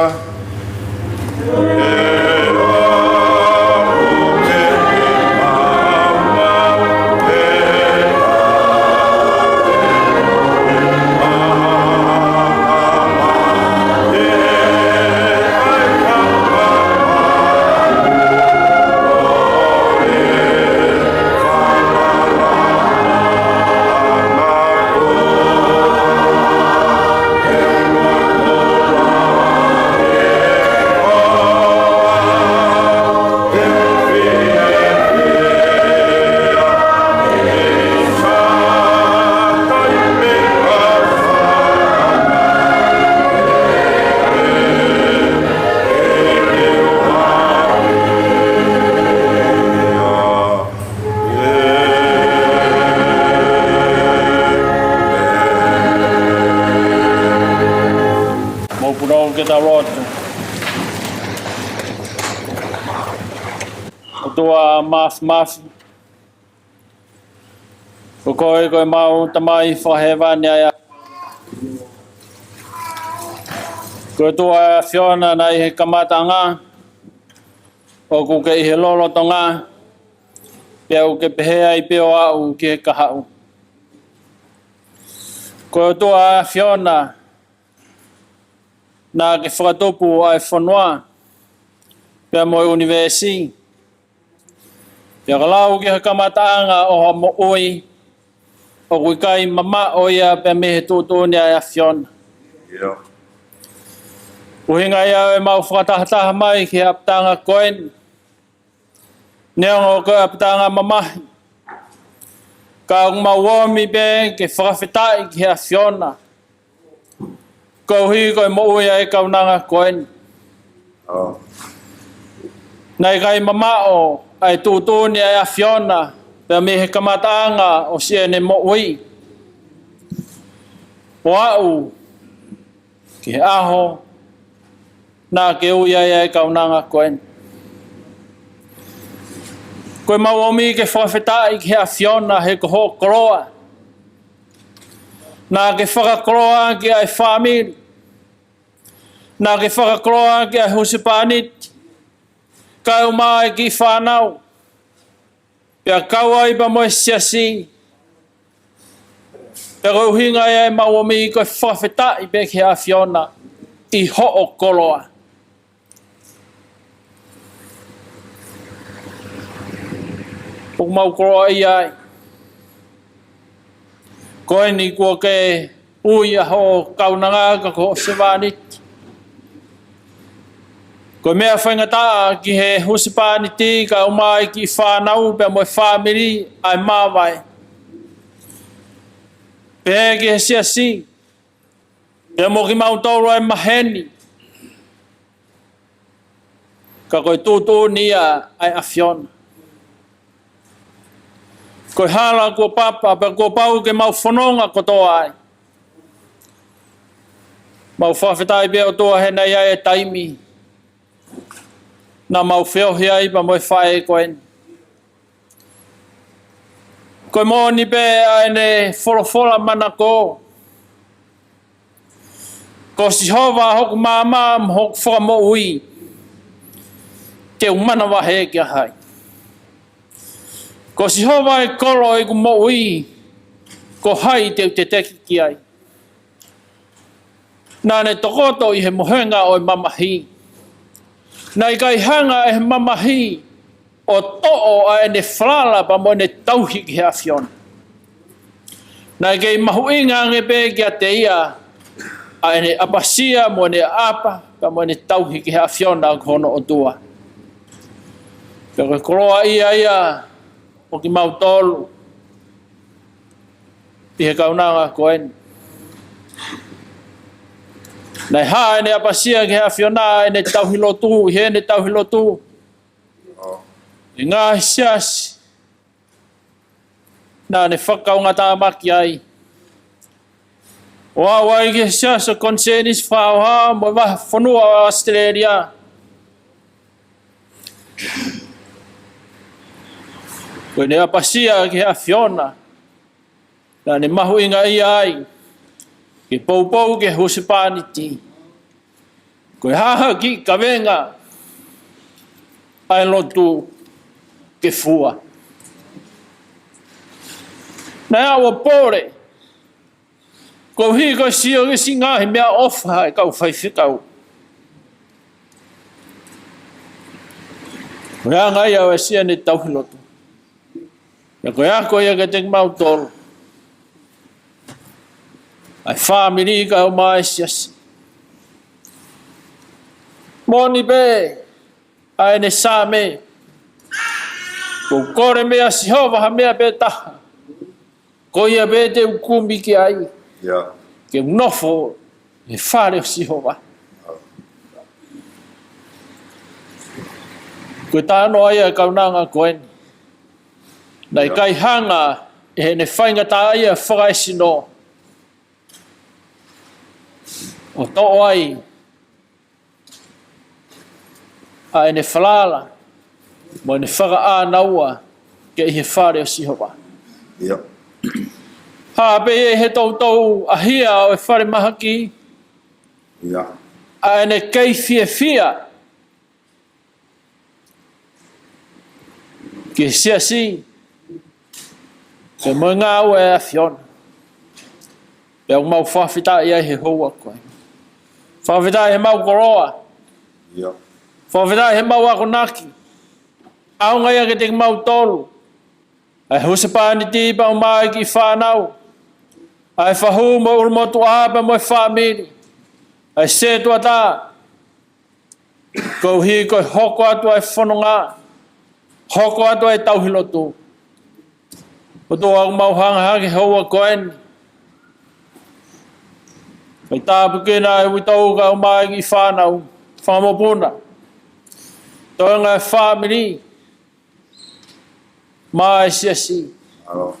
Mou punou ke tau lotu. ʻOtua Māfimafi, ko koe ko ʻemau Tamai fakahēvani ʻa e ʻAfiona. Ko e ʻOtua ʻa e ʻAfiona naʻe ʻi he kamataʻanga, ʻoku ke ʻi he lolotonga, pea ʻoku ke pehē ai pē ʻo aʻu ki he kahaʻu. Ko e ʻOtua ʻa e ʻAfiona naʻa ke fakatupu ʻa e fonua, pea mo e ʻunivēsi. Pea ka lau ki he kamataʻanga ʻo ha moʻui, ʻoku ʻikai mamaʻo ia pea mei he tuʻutuʻuni ʻa e ʻAfiona. Ia. ʻUhinga ia ʻo ʻemau fakatahataha mai ki he ʻapitanga ko eni. Neongo ko e ʻapitanga mamahi, ka ʻoku mau omi pē ke fakafetaʻi ki he ʻAfiona. Koeʻuhi ko e moʻui ʻa e kaunanga ko eni. ʻO. Naʻe ʻikai mamaʻo ʻa e tuʻutuʻuni ʻa e ʻAfiona, pea mei he kamataʻanga ʻo siʻene moʻui, ʻo aʻu ki he ʻaho naʻa ke ui ai ʻa e kaunanga ko eni. Ko ʻemau omi ke fakafetaʻi ki he ʻAfiona he ko hoʻo koloa. Naʻa ke fakakoloa ki ai fāmili. Naʻa ke fakakoloa ki ai husepāniti, kae ʻumaʻā e kiʻi fānau. Pea kau ai pea mo e siasi. Pea ko e ʻuhinga ia ʻemau omi ko e fakafetaʻi pē ki he ʻAfiona ʻi hoʻo koloa. ʻOku mau koloaʻia ai. Ko eni kuo ke ui ʻa hoʻo kaunanga ka ko hoʻo sevāniti. Ko e meʻa faingataʻa ki he husepāniti kae ʻumaʻā e kiʻi fānau pea mo e fāmili ʻa e māvae. Pehē ki he siasi, pea mo kimautolu ʻa e maheni. Ka ko e tuʻutuʻuni ia ʻa e ʻAfiona. Ko e hala kuo papa, pea kuo pau ke mau fononga kotoa ai. Mau fakafetaʻi pē ʻOtua he naʻe ʻi ai e taimi naʻa mau feohi ai pea mo e faʻē ko eni. Ko e moʻoni pē ʻa ʻene folofola manako. Ko Sihova hoku maama mo hoku fakamoʻui. te u manavahē kia hai? Ko Sihova e kolo ʻeku moʻui, ko hai te u teteki ki ai? Naʻa ne tokoto ʻi he mohenga ʻo e mamahi. Naʻe ʻikai hanga ʻe he mamahi ʻo toʻo ʻa ʻene falala pea mo ʻene tauhi ki he ʻAfiona. Naʻe kei mahuʻinga ange pē kiate ia ʻa ʻene ʻapasia mo ʻene ʻapa pea mo ʻene tauhi ki he ʻAfiona ko hono ʻOtua. Pea ko e koloaʻia ia ʻo kimautolu ʻi he kaunanga ko eni. Naʻe hā ʻene ʻapasia ki he ʻAfiona, ʻene tauhi lotu, ʻi heʻene tauhi lotu ʻi he ngaahi siasi naʻa ne fakaungatāmaki ai, ʻo aʻu ai ki he Siasi ʻo e Konisēnisi Fakaʻofoʻofa mo e Vahefonua ʻo ʻAositelēlia. Ko ʻene ʻapasia ki he ʻAfiona naʻa ne mahuʻingaʻia ai ke poupou ki he husepāniti. Ko e hā ha kiʻi kavenga ʻa e lotu ke fua? Naʻe ʻalu ʻo pole koeʻuhi ko e sio ki he siʻi ngaahi meʻaʻofa ʻa e kau faifekau. Ko e anga ia ʻo e siʻene tauhi lotu. Pea ko e ako ia kiate kimautolu, ʻa e fāmili kae ʻumaʻā e siasi. Moʻoni pē ʻa ʻene Saame: Ko e kole mai ʻa Sihova ha meʻa pē taha, ko ia pē te u kumi ki ai. Ia. Ke u nofo ʻi he fale ʻo Sihova. Ko e talanoa ia ʻa e kaunanga ko eni. Naʻe ʻikai hanga ʻe heʻene faingataʻaʻia fakaesino ʻo toʻo ai ʻa ʻene falala mo ʻene fakaʻānaua ke ʻi he fale ʻo Sihova. Ia. Hā pē ia ʻi he toutou ʻahia ʻo e falemahaki, ia, ʻa ʻene kei fiefia ki he siasi pea mo e ngāue ʻa e ʻAfiona. Pea ʻoku mau fakafetaʻi ai he houa ko eni. Fakafetaʻi he mau koloa. Ia. Fakafetaʻi he mau akonaki. ʻAonga ia kiate kimautolu, ʻa e husepāniti pea ʻumaʻā e kiʻi fānau, ʻa e fahu mo e ʻulumotuʻa pea mo e fāmili, ʻa e sētuata, koeʻuhi ko e hoko atu ʻa e fononga, hoko atu ʻa e tauhi lotu. ʻOtua, ʻoku mau hanga hake he houa ko eni, ʻo tāpuekina ʻa e uitou kae ʻumaʻā e kiʻi fānau, fanga mokopuna, toenga e fāmili, mo e siasi. Mālō.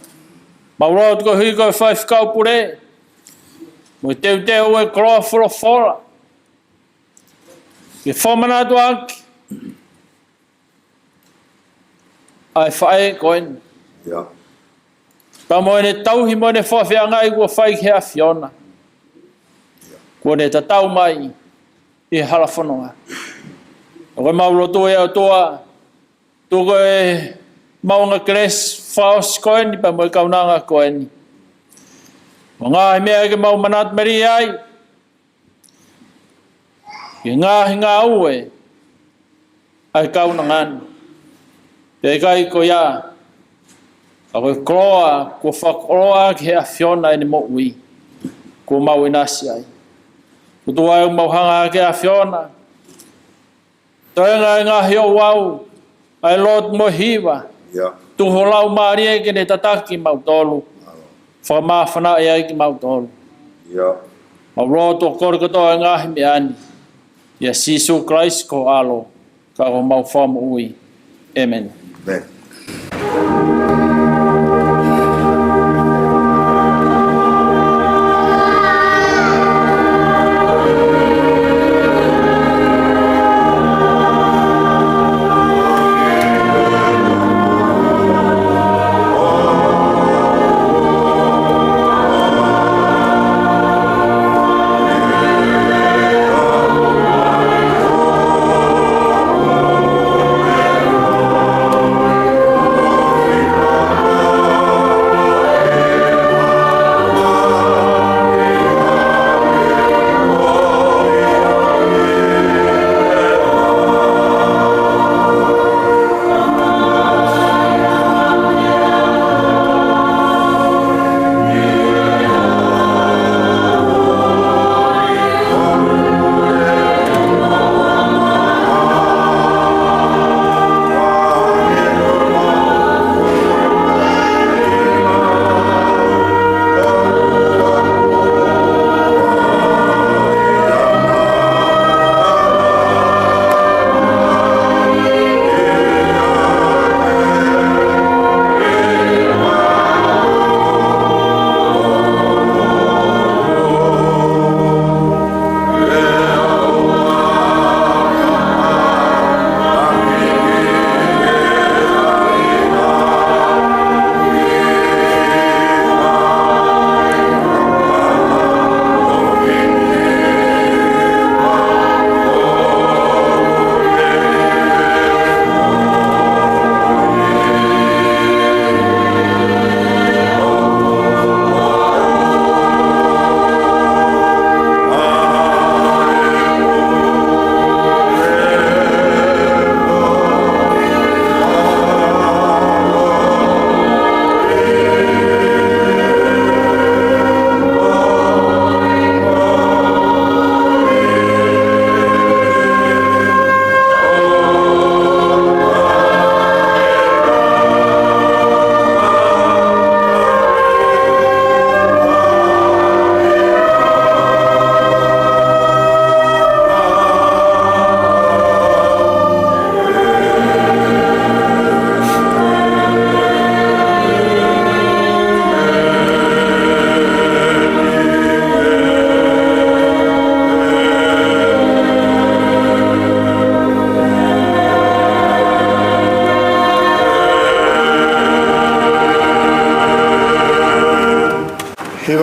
Mau lotu koeʻuhi ko e faifekau pule, mo e teuteu ʻo e koloa folofola, ke fakamanatu ʻaki ʻa e faʻē ko eni. Ia. Pea mo ʻene tauhi mo ʻene fakafeangai kuo fai ki he ʻAfiona, kuo ne tatau mai ʻi he hala fononga. ʻOku mau lotu, ʻe ʻOtua, tuku ʻemau ngaahi kelesi fakaʻosi ko eni pea mo e kaunanga ko eni, mo e ngaahi meʻa ke mau manatu melie ai ki he ngaahi ngāue ʻa e kaunanga ni. Pea ʻikai ko ia, ka ko e koloa kuo fakakoloa ki he ʻAfiona ʻene moʻui kuo mau ʻinasi ai. ʻOtua, ʻoku mau hanga hake, ʻAfiona, toenga e ngaahi ouau, ʻa e lotu mo e hiva. Ia. Tuku ho Laumālie ke ne tataki kimautolu, fakamāfanaʻi ai kimautolu. Ia. Mau lotu ʻo kole kotoa e ngaahi meʻa ni ʻia Sīsū Kalaisi ko ho ʻAlo, ka ko homau Fakamoʻui. ʻĒmeni. ʻĒmeni.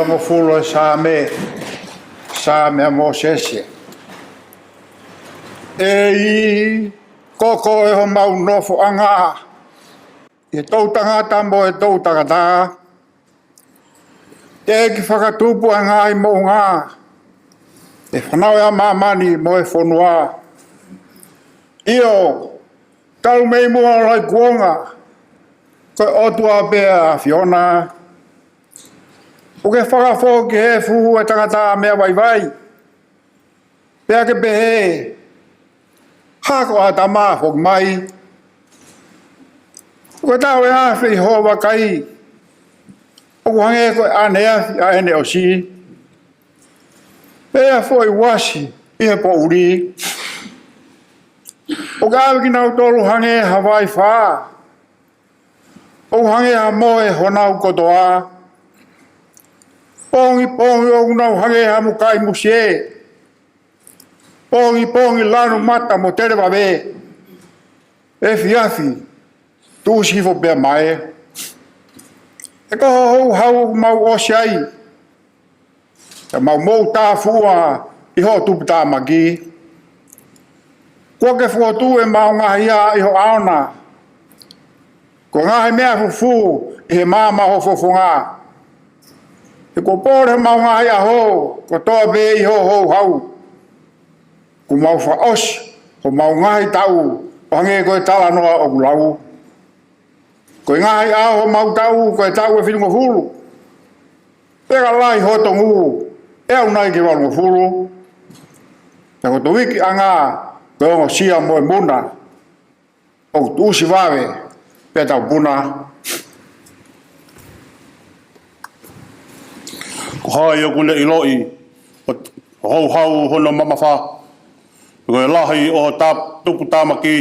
Hongofulu ʻo e Saame, Saame ʻa Mōsese. ʻEiki, ko koe homau nofoʻanga ʻi he toʻutangata mo e toʻutangata. Teʻeki fakatupu ʻa e ngaahi moʻunga, ʻe fanauʻi ʻa māmani mo e fonua. ʻIo, talu mei muʻa ʻo lauikuonga, ko e ʻOtua pē ʻa e ʻAfiona. ʻOku ke fakafoki he efu ʻo e tangata meʻa vaivai, pea ke pehē, hā ko ʻĀtama foki mai? ʻOku tau ʻi he afi ʻi hoʻo vakai, ʻoku hangē ko e ʻaneafi ʻa ʻene ʻosi, pea foʻi uasi ʻi he poʻuli. ʻOku ke ʻave kinautolu hangē ha vaifā, ʻoku hangē ha mohe honau kotoa. Pongipongi ʻoku nau hangē ha mukai musie, pongipongi lanu mata mo televave. Efiafi, tuʻusi hifo pea mae. He ko hoʻo houhau ʻoku mau ʻosi ai, pea mau moʻutāfuʻua ʻi hoʻo tuputāmaki. Kuo ke fokotuʻu ʻemau ngaahi hā ʻi ho ʻaona, ko e ngaahi meʻa fufū ʻi he maama ʻo ho fofonga. He kuo pole homau ngaahi ʻaho kotoa pē ʻi hoʻo houhau. Kuo mau fakaʻosi homau ngaahi taʻu ʻo hangē ko e talanoa ʻoku lau. Ko e ngaahi ʻaho homau taʻu ko e taʻu ʻe fitungofulu, pea ka lahi hoto ngū ʻe aʻu nai ki he valungofulu. Pea ko hoto uikiʻanga ko e ongosia mo e muna, ʻoku tuʻusi vave pea tau puna. Ko hai ʻoku ne ʻiloʻi ʻo houhau hono mamafa, ko e lahi ʻo ho tuputāmaki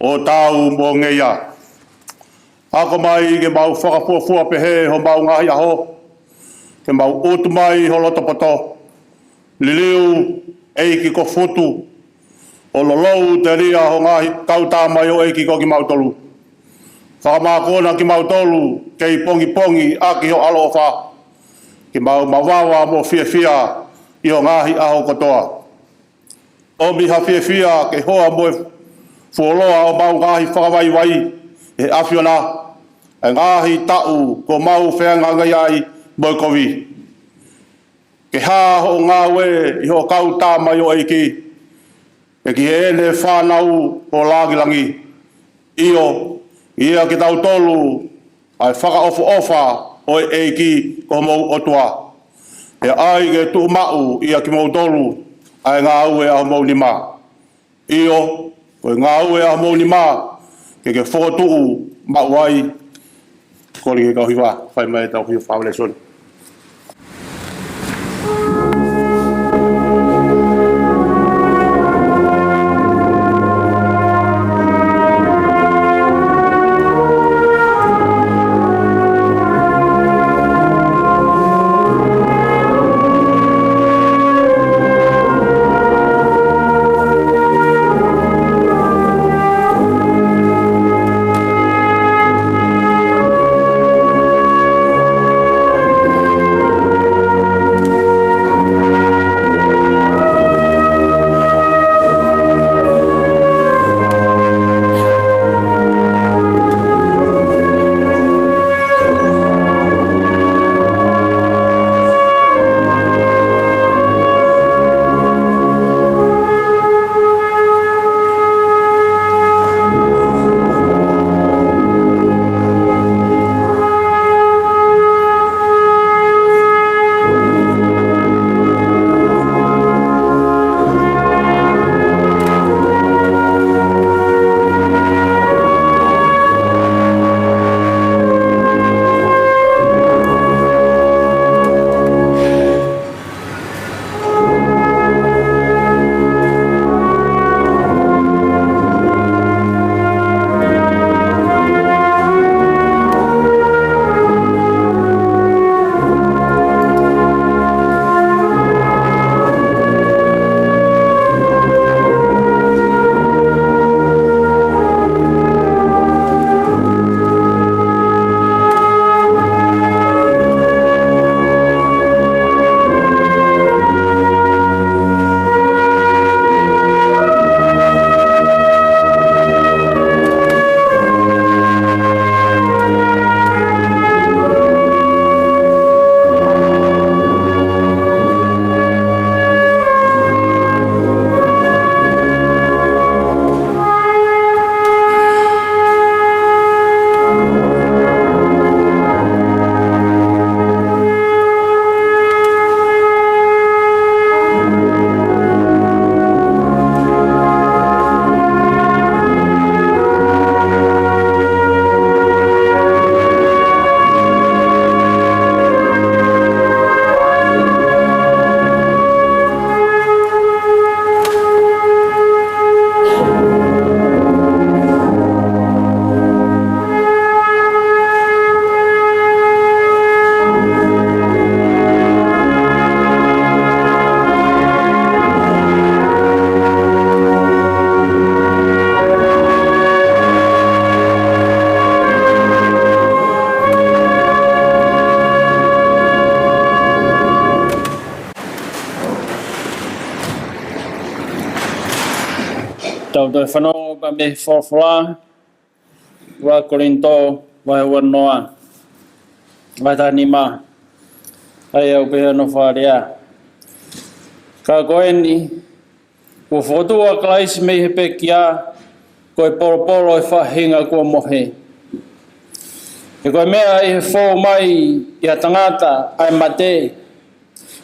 ʻo taau mo ngeia? Ako mai ke mau fakafuofua pehē homau ngaahi ʻaho, ke mau utu mai ho loto poto. Liliu, ʻEiki ko Futu, ʻo lolou telia ho ngaahi kau tamaioʻeiki ko kimautolu. Fakamākona kimautolu kei pongipongi ʻaki ho ʻaloʻofa, ke mau mavava mo fiefia ʻi ho ngaahi ʻaho kotoa. ʻOmi ha fiefia ke hoa mo e fuoloa ʻo homau ngaahi fakavaivai ʻi he ʻAfiona, ʻa e ngaahi taʻu kuo mau feangainga ai mo e kovi. Ke hā hoʻo ngāue ʻi hoʻo kau tamaioʻeiki, pea ki heʻene fānau ʻo langilangi. ʻIo, ʻia kitautolu ʻa e fakaʻofoʻofa ʻo e ʻEiki ko homou ʻOtua. Pea ʻai ke tuʻumaʻu ʻia kimoutolu ʻa e ngāue ʻa homou nima. ʻIo, ko e ngāue ʻa homou nima ke ke fokotuʻu maʻu ai. Kole ke kau hiva, fai mai ʻetau hiva fakavalesoni. Tau toe fanongo pē mei he folofola, ua Kolinitō, vahe uanoa, vahe tahanima, ʻa ia ʻoku pehē hono fakalea. Ka ko eni, kuo fokotuʻu ʻa Kalaisi mei he pekia, ko e polopolo ʻo e faʻahinga kuo mohe. He ko e meʻa ʻi he fou mai ʻi ha tangata ʻa e mate,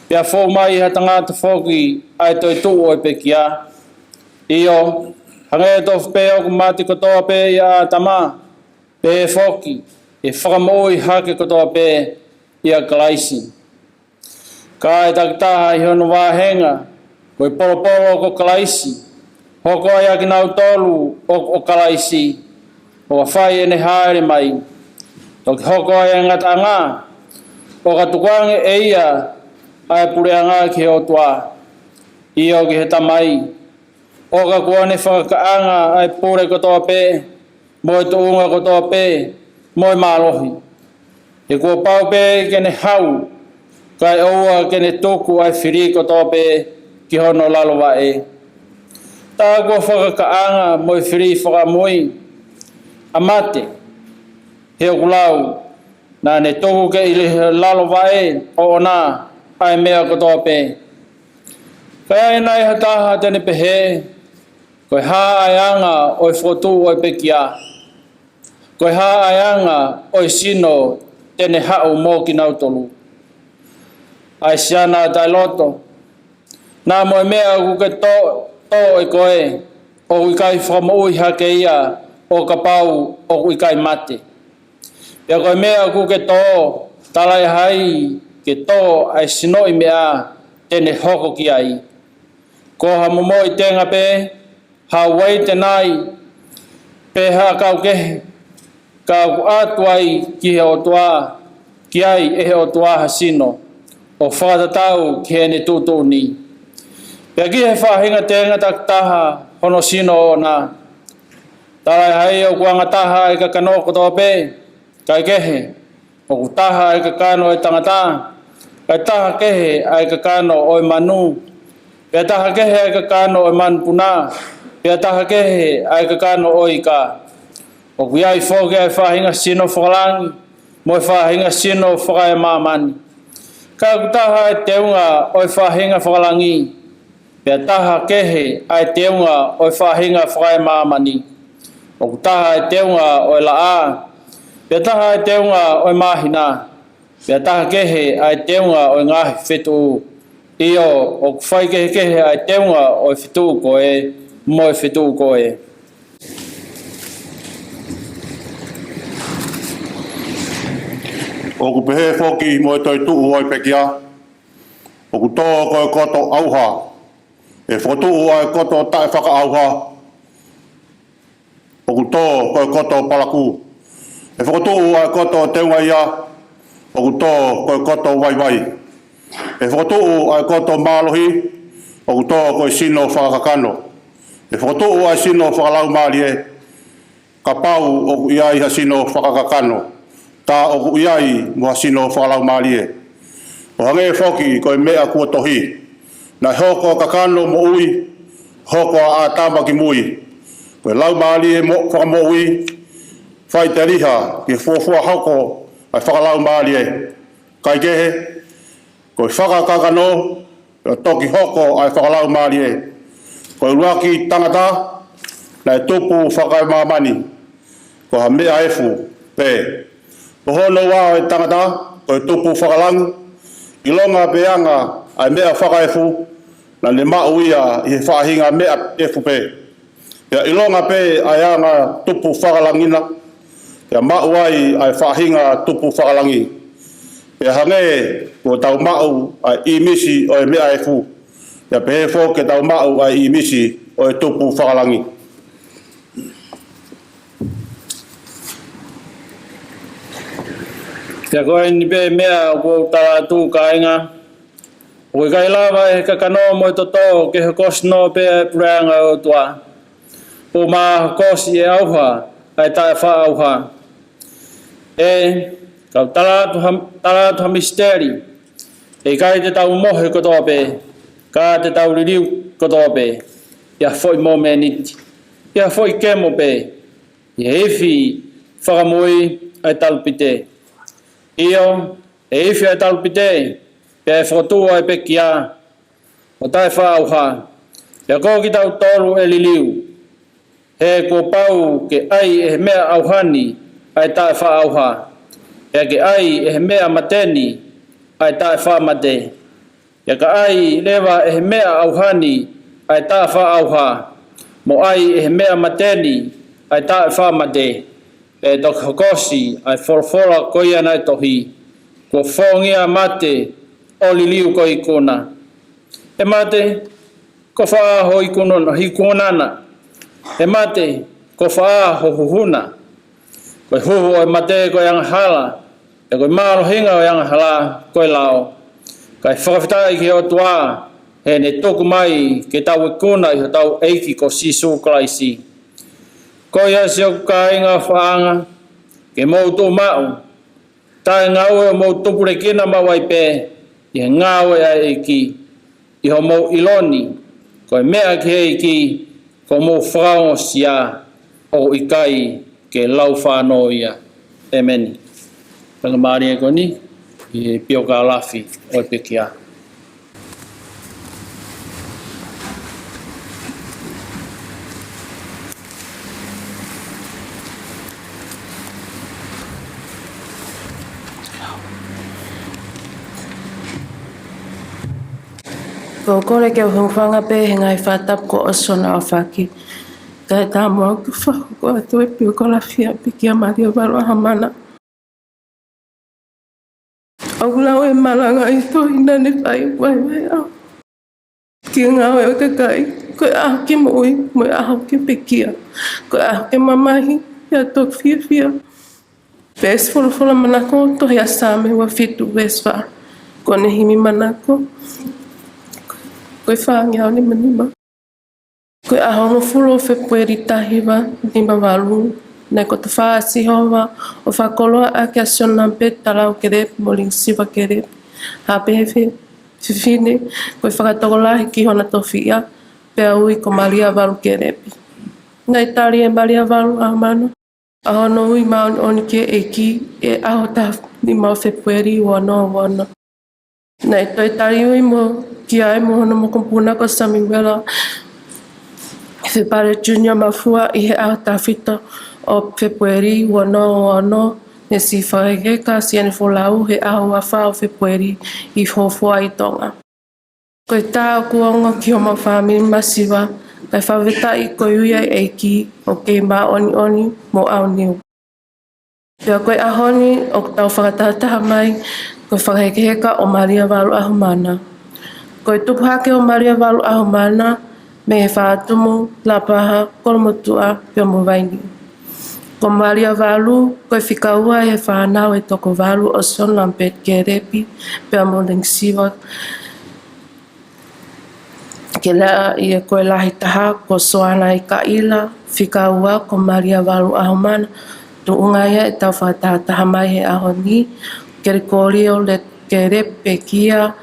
pea fou mai ʻi ha tangata foki ʻa e toetuʻu ʻo e pekia. ʻIo, hangē tofu pē ʻoku mate kotoa pē ʻia ʻĀtama, pehē foki ʻe fakamoʻui hake kotoa pē ʻia Kalaisi. Ka ʻe takitaha ʻi hono vāhenga, ko e polopolo ko Kalaisi, hoko ai ʻa kinautolu ʻoku ʻo Kalaisi, ʻo ka fai ʻene hāʻele mai. Toki hoko ai ʻa e ngataʻanga, ʻo ka tukuange ʻe ia ʻa e puleʻanga ki he ʻOtua, ʻio ki he Tamai. ʻO ka kuo ne fakakaʻanga ʻa e pule kotoa pē, mo e tuʻunga kotoa pē, mo e mālohi. He kuo pau pē ke ne haʻu, kae ʻoua ke ne tuku ʻa e fili kotoa pē ki hono lalo vaʻe. Tā kuo fakakaʻanga mo e fili fakamui ʻa mate, he ʻoku lau, naʻa ne tuku ki he lalo vaʻe ʻoʻona ʻa e meʻa kotoa pē. Ka ʻi ai nai ha taha te ne pehē, ko e hā ʻa e anga ʻo e fokotuʻu ʻo e pekia? Ko e hā ʻa e anga ʻo e sino te ne haʻu mo kinautolu? ʻA e siana taʻeloto, naʻa mo e meʻa ʻoku ke tō, tō ʻe koe, ʻoku ʻikai fakamoʻui hake ia ʻo kapau ʻoku ʻikai mate. Pea ko e meʻa ʻoku ke tō, talaʻehai ke tō ʻa e sinoʻi meʻa te ne hoko ki ai. Ko ha momoʻi tenga pē, ha uaite nai, pe ha ʻakau kehe, ka ʻoku ʻatu ai ki he ʻOtua, ki ai ʻe he ʻOtua ha sino, ʻo fakatatau ki heʻene tuʻutuʻuni. Pea ki he faʻahinga tenga takitaha hono sino ʻoʻona. Talaʻehai ʻoku angataha ʻa e kakano kotoa pē, kae kehe, ʻoku taha ʻa e kakano ʻo e tangata, kae taha kehe ʻa e kakano ʻo e manu, pea taha kehe ʻa e kakano ʻo e manupuna, pea taha kehe ʻa e kakano ʻo e ika. ʻOku ʻi ai foki ʻa e faʻahinga sino fakalangi, mo e faʻahinga sino fakaemāmani. Ka ʻoku taha ʻa e teunga ʻo e faʻahinga fakalangi, pea taha kehe ʻa e teunga ʻo e faʻahinga fakaemāmani. ʻOku taha ʻa e teunga ʻo e laʻā, pea taha ʻa e teunga ʻo e māhina, pea taha kehe ʻa e teunga ʻo e ngaahi fetuʻu. ʻIo, ʻoku faikehekehe ʻa e teunga ʻo e fetuʻu ko ē mo e fetuʻu ko ē. ʻOku pehē foki mo e toetuʻu ʻo e pekia, ʻoku tō ko e koto ʻauha. ʻE fokotuʻu ʻa e koto taʻefakaʻauha, ʻoku tō ko e koto palakū. ʻE fokotuʻu ʻa e koto teungaʻia, ʻoku tō ko e koto vaivai. ʻE fokotuʻu ʻa e koto mālohi, ʻoku tō ko e sino fakakakano. ʻE fokotuʻu ʻa e sino fakalaumālie, kapau ʻoku ʻi ai ha sino fakakakano, tā ʻoku ʻi ai mo ha sino fakalaumālie. ʻO hangē foki ko e meʻa kuo tohi, naʻe hoko ʻa e kakano moʻui, hoko ʻa ʻĀtama ki mui. Ko e laumālie mo, fakamoʻui, faʻiteliha ke fuofua hoko ʻa e fakalaumālie. Kae kehe, ko e fakakakano, ʻo toki hoko ʻa e fakalaumālie. Ko e ʻuluaki tangata, naʻe tupu fakaemāmani, ko ha meʻa efu pē. Ko hono ua ʻo e tangata, ko e tupu fakalangi, ʻilonga pe anga ʻa e meʻa fakaefu, naʻa ne maʻu ia ʻi he faʻahinga meʻa efu pē. Pea ʻilonga pē ʻa e anga tupu fakalangi na, pea maʻu ai ʻa e faʻahinga tupu fakalangi. Pea hangē kuo tau maʻu ʻa e ʻīmisi ʻo e meʻa efu, pea pehē foki ke tau maʻu ʻa e ʻīmisi ʻo e tupu fakalangi. Pea ko eni pē meʻa ʻoku ou tala atu, kāinga, ʻoku ʻikai lava ʻe he kakano mo e toto ke hokosi noa pē ʻa e puleʻanga ʻo e ʻOtua. ʻOku ma hokosi ʻe ʻauha ʻa e taʻefakaʻauha. ʻE, kau tala atu ha, tala atu ha misiteli. ʻE ʻikai te tau mohe kotoa pē, ka te tau liliu kotoa pē ʻi ha foʻi mōmeniti. ʻi ha foʻi kemo pē, ʻi he ifi fakamui ʻa e talupite. ʻIo, ʻe ifi ʻa e talupite, pea ʻe fokotuʻu ʻa e pekia ʻo taʻefaʻaʻauha, pea ko kitautolu ʻe liliu. He kuo pau ke ʻai ʻe he meʻa ʻauha ni ʻa e taʻefaʻaʻauha, pea ke ʻai ʻe he meʻa mate ni ʻa e taʻefaʻamate. Pea ka ʻai leva ʻe he meʻa ʻauha ni ʻa e taʻefaʻaʻauha, mo ʻai ʻe he meʻa mate ni ʻa e taʻefaʻamate, pea ʻe toki hokosi ʻa e folofola ko ia naʻe tohi, kuo fongia mate ʻo liliu ko e ikuna. ʻE mate, ko fē ho ikuna, ikuna na? ʻE mate, ko fē ho huhu na? Ko e huhu ʻo e mate ko e angahala, pea ko e mālohinga ʻo e angahala ko e lao. Kae fakafetaʻi ki he ʻOtua, he ne tuku mai ke tau ikuna ʻi hotau ʻEiki ko Sīsū Kalaisi. Ko ia siʻoku kāinga ʻofaʻanga, ke mou tuʻu maʻu, taʻengaue ʻo mou tupulekina maʻu ai pē ʻi he ngāue ʻa e ʻEiki, ʻi hoʻomou ʻilo ni, ko e meʻa ki he ʻEiki, ko hoʻomou fakaongosia, ʻoku ʻikai ke laufānō ia. ʻEmeni. Faingamālie ko eni, ʻi he piokalafi ʻo e pekia. Ko e kole ke u hūfanga pē he ngaahi fakatapu kuo ʻosi hono aofaki. Kae ʻatā muʻa ke u fakahoko atu e piokalafi ʻa e pekia Malia Valu ʻAhomana. ʻOku lau ʻe he malanga ʻi he tohi naʻa ne fai, vaivai ʻaho ki he ngāue ʻa e kakai, ko e ʻaho ki he moʻui, mo e ʻaho ki he pekia, ko e ʻaho ki he mamahi, pea toki fiefia. Veesi folofola manako, tohi ʻa Saame ua fitu, veesi fā. Ko ʻene himi manako, ko e fāngeau nima nima. Ko e ʻaho hongofulu ʻo Fēpueli taha hiva nima valu, naʻe kotofā ʻa Sihova ʻo fakakoloa ʻaki ʻa Siona Peti Talau Kelepi mo Lingisiva Kelepi, ʻa e fefine ko e fakatokolahi ki hona tofiʻa, pea ui ko Malia Valu Kelepi. Naʻe tali ʻe Malia Valu ʻAhomana ʻa hono ui māʻoniʻoni ki he ʻEiki ʻi he ʻaho taha nima ʻo Fēpueli ua noa ua noa. Naʻe toe tali ui mo ki ai mo hono mokopuna ko Samuela Fepale Junior Mafua ʻi he ʻaho taha fitu ʻo Fēpueli ua noa ua noa, ne siʻi fakahekeheka siʻene folau he ʻaho ua fā ʻo Fēpueli ʻi Hofoa ʻi Tonga. Ko e tā ʻoku ongo ki homau fāmili masiva, kae fakafetaʻi ko e ui ʻa e ʻEiki ʻoku kei māʻoniʻoni mo aoniu. Pea ko e ʻaho ni ʻoku tau fakatahataha mai ko e fakahekeheka ʻo Malia Valu ʻAhomana. Ko e tupu hake ʻo Malia Valu ʻAhomana mei he Fakatumu, Lapaha, Kolomotuʻa, pea mo Vainiu. Ko Malia Valu, ko e fika ua ʻi he fānau ʻe toko valu ʻo Siona Peti Kelepi, pea mo Lingisiva Kelepi, ʻa ia ko e lahi taha ko Soana Ikaila, fika ua ko Malia Valu ʻAhomana, tuʻunga ia ʻetau fakatahataha mai he ʻaho ni, Kelekolio Kelepi, pekia,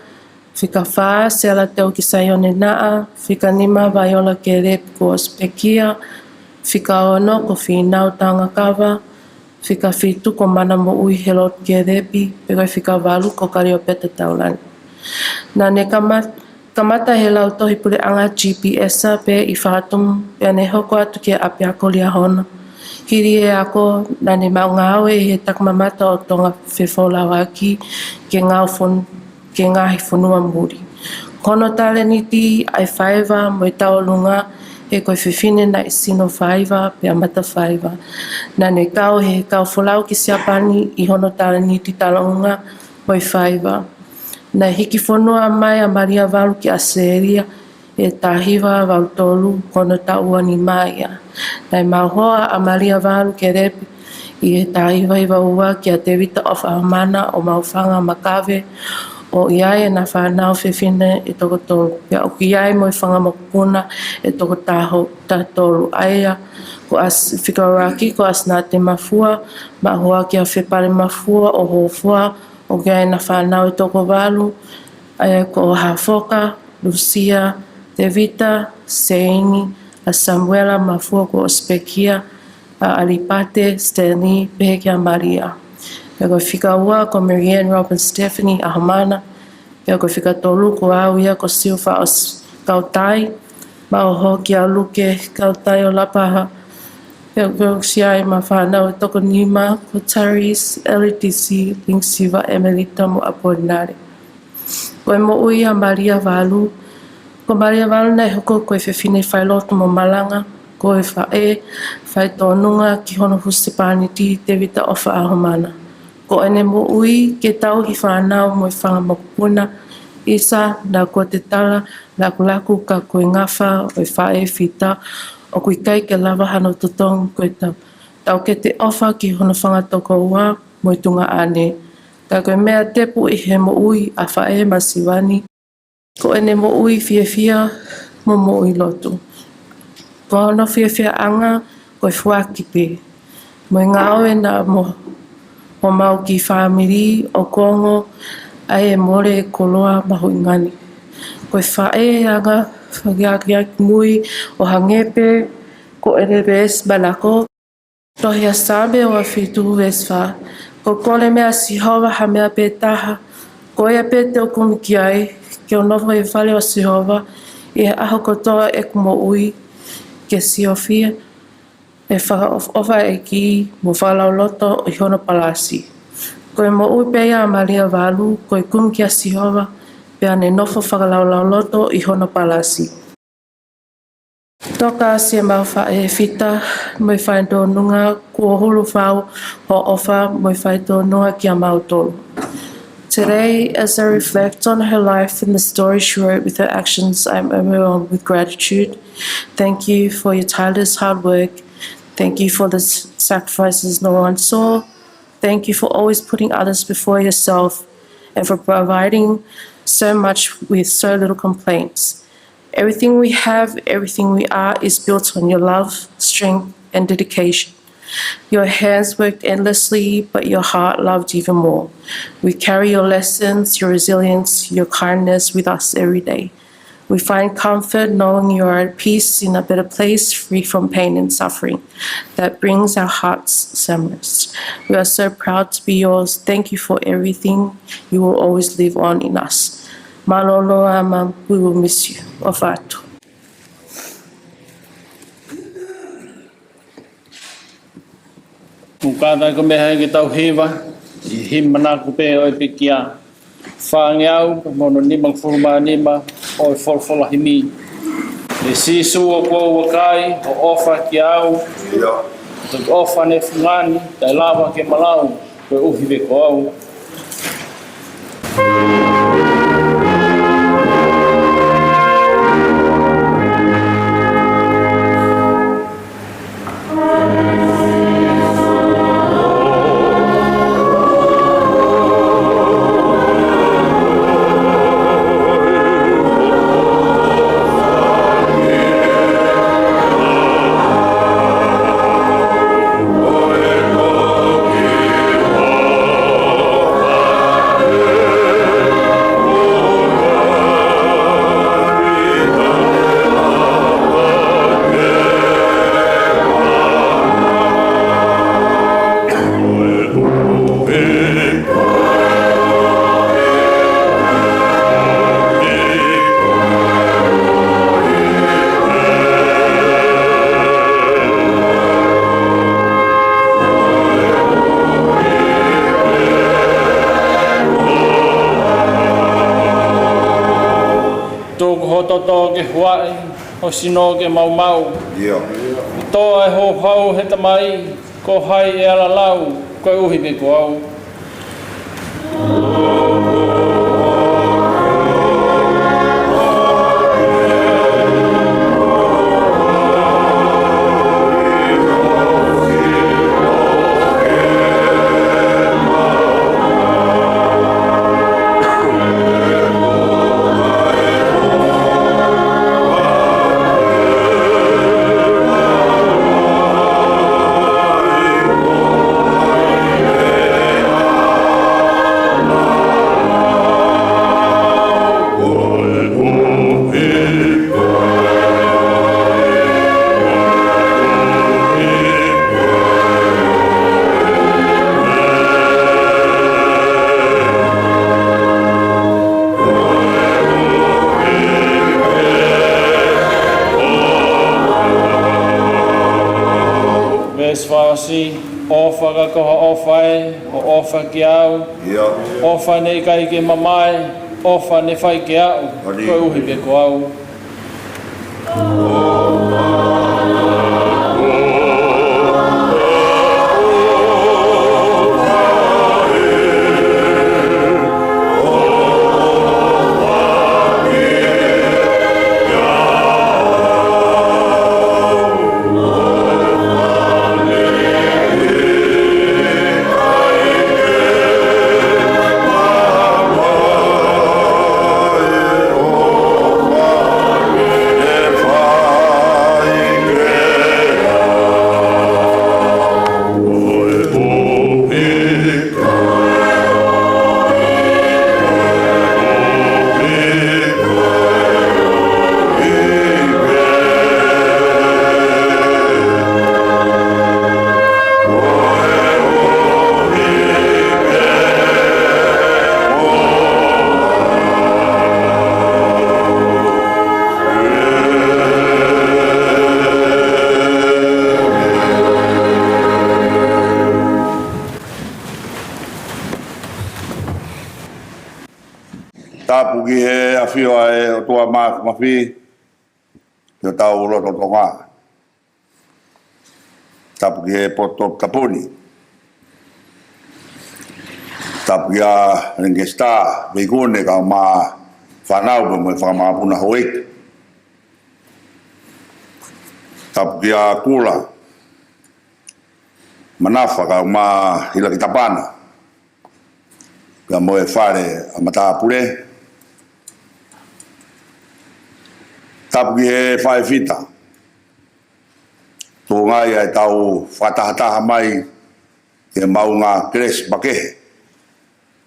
fika fā, Sela Teuki Saione Naʻa, fika nima, Vaiola Kelepi, kuo ʻosi pekia, fika ono ko Fīnau Taungakava, fika fitu ko Manamoʻui Helotu Kelepi, pea ko e fika valu ko Kaliopeta Taulani. Naʻa ne kama-, kamata he lautohi puleʻanga G P S pē ʻi Fakatumu, pea ne hoko atu ki he ʻapiako Liahona. Hili e ako, naʻa ne maʻu ngāue ʻi he Takimamata ʻo Tonga Fefolauaki ki he ngaahi fon-, ki he ngaahi fonua muli. Ko hono talēniti ʻa e faiva mo e tauʻolunga, he ko e fefine naʻe sino faiva pea mata faiva. Naʻa ne kau he kau folau ki Siapani ʻi hono talēniti tauʻolunga mo e faiva. Naʻe hiki fonua mai ʻa Malia Valu ki ʻAositelēlia ʻi he taha hiva valu tolu, ko hono taʻu ua nima ia. Naʻe maʻu hoa ʻa Malia Valu Kelepi ʻi he taha hiva hiva ua kia Tēvita ʻOfa ʻAhomana ʻo Maʻufanga Makave, ʻo ʻi ai ʻena fānau fefine ʻe toko tolu. Pea ʻoku ʻi ai mo e fanga mokopuna ʻe toko taha, taha tolu, ʻa ia ko ʻAs-, fika ʻuluaki ko ʻAsinate Mafua, maʻu hoa kia Fepale Mafua ʻo Hofoa, ʻoku ʻi ai ʻena fānau ʻe toko valu, ʻa ia ko Hafoka, Lusia, Tēvita, Seini, ʻa Samuela Mafua Kuo ʻOsi Pekia, ʻa ʻAlipate Stanley, pehē kia Malia. Pea ko e fika ua ko Marianne Robin Stephanie ʻAhomana. Pea ko e fika tolu ko au ia ko Silva ʻOsi Kautai, maʻu hoko kia Luke Kautai ʻo Lapaha. Pea ko e siʻi fānau ʻe toko nima ko Taris, L D C, Ling Siva, Emelita mo ʻApolinale. Ko e moʻui ʻa Malia Valu. Ko Malia Valu naʻe hoko ko e fefine failotu mo malanga, ko e faʻē faitōnunga ki hono husepāniti Tevita ʻOfa ʻAhomana. Ko ʻene moʻui ke tauhi fānau mo e fanga mokopuna, ʻisa naʻa kuo te tala lakulaku ka ko e ngafa ʻo e faʻē fita ʻoku ʻikai ke lava hano totongi ko e tau, taukete ʻofa ki hono fanga tokoua mo e tuongaʻane. Ka ko e meʻa tepu ʻi he moʻui ʻa faʻē masiva ni, ko ʻene moʻui fiefia mo moʻui lotu. Ko hono fiefiaʻanga ko e foaki pē mo e ngāue naʻa mo, mo maʻu ki he fāmili ʻoku ongo ai e mole e koloa mahuʻinga ni. Ko e faʻē anga fakakiaki mui ʻo hangē pē ko ʻene veesi malako. Tohi ʻa Saame ua fitu veesi fā. Ko e kole mai ʻa Sihova ha meʻa pē taha, ko ia pē te u kumi ki ai, ke u nofo ʻi he fale ʻo Sihova ʻi he ʻaho kotoa ʻeku moʻui, ke siofia e fakaʻofoʻofa ʻa e ʻEiki mo fakalaulauloto ʻi hono palasi. Ko e moʻui pē ia ʻa Malia Valu, ko e kumi kia Sihova, pea ne nofo fakalaulauloto ʻi hono palasi. Toka siʻemau faʻē fita mo e faitōnunga kuo hulu fau hoʻo ʻofa mo e faitōnunga kiate kimautolu. Today, as I reflect on her life and the story she wrote with her actions, I'm overwhelmed with gratitude. Thank you for your tireless hard work. Thank you for the s-, sacrifices no one saw. Thank you for always putting others before yourself and for providing so much with so little complaints. Everything we have, everything we are is built on your love, strength, and dedication. Your hands worked endlessly, but your heart loved even more. We carry your lessons, your resilience, your kindness with us every day. We find comfort knowing you are at peace in a better place, free from pain and suffering. That brings our hearts some rest. We are so proud to be yours. Thank you for everything. You will always live on in us. Mālō ʻaupito, we will miss you. ʻOfa atu. ʻOku kātaki ko e meʻa ke tau hiva ʻi he himi manako pē ʻo e pekia fāngeau mo hono nimangofulu mā nima ʻo e folofola himi. ʻE Sīsū ʻoku ou vakai hoʻo ʻofa kiate au. ʻIo. Ko e ʻofa ne fungani, taʻe lava ke malau, koeʻuhi pē ko au. Tuku ho toto ke huaʻi, ho sino ke maumau. ʻIo. Tō e houhau he Tamai, ko hai ʻe ala lau, koeʻuhi pē ko au. Veesi fakaʻosi, ʻofa ka ko ha ʻofa ē, ʻo ʻofa kiate au. ʻIo. ʻOfa ne ʻikai ke mamae, ʻofa ne fai kiate au, koeʻuhi pē ko au. Tapu ki he ʻafio ʻa e ʻOtua Māfimafi ʻi hotau loto Tonga. Tapu ki he poto tapu ni. Tapu kia Lengesi Star, Veikune, kae ʻumaʻā e fānau pea mo e fanga makapuna houʻeiki. Tapu kia Kula Manafa kae ʻumaʻā e ʻIlakitapana pea mo e fale ʻa matāpule. Tapu ki he faifekau. Tuʻunga ia ʻetau fakatahataha mai ki he maʻunga kelesi makehe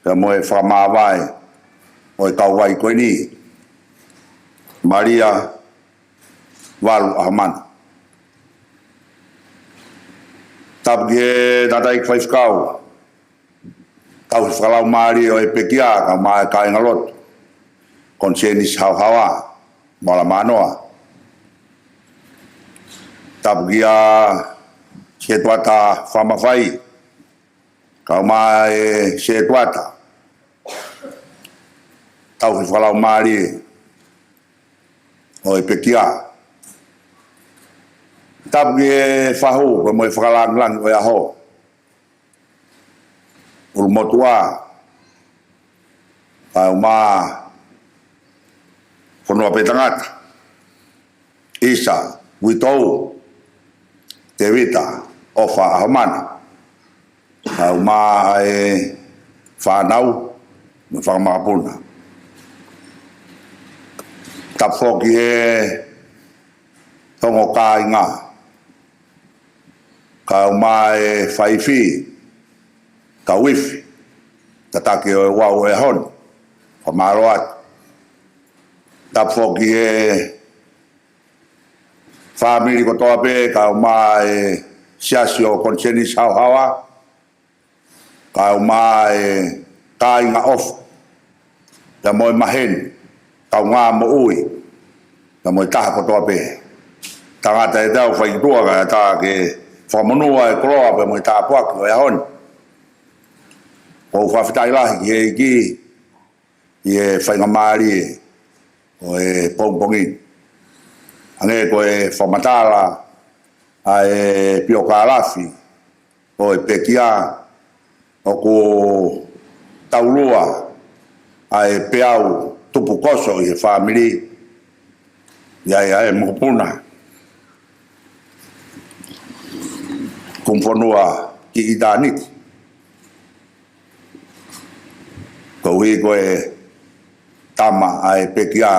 pea mo e fakamāvae ʻo e kauvai ko eni, Malia Valu ʻAhomana. Tapu ki he tangataʻeiki faifekau, tauhi fakalaumālie ʻo e pekia, kae ʻumaʻā e kāingalotu, Konisēnisi Haohaoa, Moala Mānoa. Tapu kia Setuata Fakamafai, kae ʻumaʻā e Setuata, tauhi fakalaumālie ʻo e pekia. Tapu ki he fahu pea mo e fakalāngilangi ʻo e ʻaho, ʻulumotuʻa, kae ʻumaʻā e fonua pē tangata, ʻIsa Uitou Tevita ʻOfa ʻAhomana, kae ʻumaʻā e fānau mo e fanga makapuna. Tapu foki ki he ongo kāinga, kae ʻumaʻā e faifi, kau ifi, tataki ʻo e ouau ʻo e ʻaho ni, fakamālō atu. Tapu foki ki he fāmili kotoa pē, kae ʻumaʻā e siasi ʻo Konisēnisi Haohaoa, kae ʻumaʻā e kāinga ʻofa pea mo e maheni, kaungā moʻui, pea mo e taha kotoa pē. Tangata ʻe tau fai ki tuʻa kae ʻatā ke fakamonū ʻa e koloa pea mo e tāpuaki ʻo e ʻaho ni. ʻOku ou fakafetaʻi lahi ki he ʻEiki ʻi he faingamālie ʻo e pongipongi ni. Hangē ko e fakamatala ʻa e piokālafi ʻo e pekia, ʻoku taulua ʻa e peau tupukoso ʻi he fāmili, ʻi ai ʻa e mokopuna, Kumu Fonua ki ʻItāniti, koeʻuhi ko e tama ʻa e pekia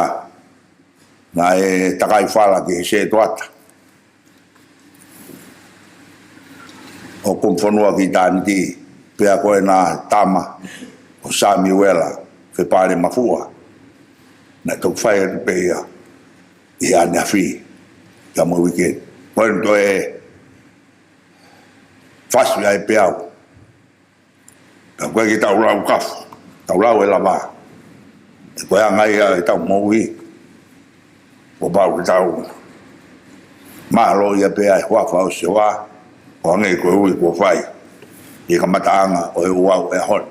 naʻe takai fala ki he Setuata ʻo Kumu Fonua ki ʻItāniti, pea ko ʻena tama ko Samiuela Fepale Mafua, naʻe toki fai atu pē ia ʻi he ʻaneafi, ia mo e uike ni. Ko ʻeni toe fasi ʻa e peau. Ka ko e ke tau lau kafu, tau lau e lava. Ko e anga ia ʻetau moʻui. Kuo pau ke tau mālō ia pē ʻa e huafa ʻo Sihova. ʻo hangē ko e ui kuo fai ʻi he kamataʻanga ʻo e ouau ʻo e ʻaho ni.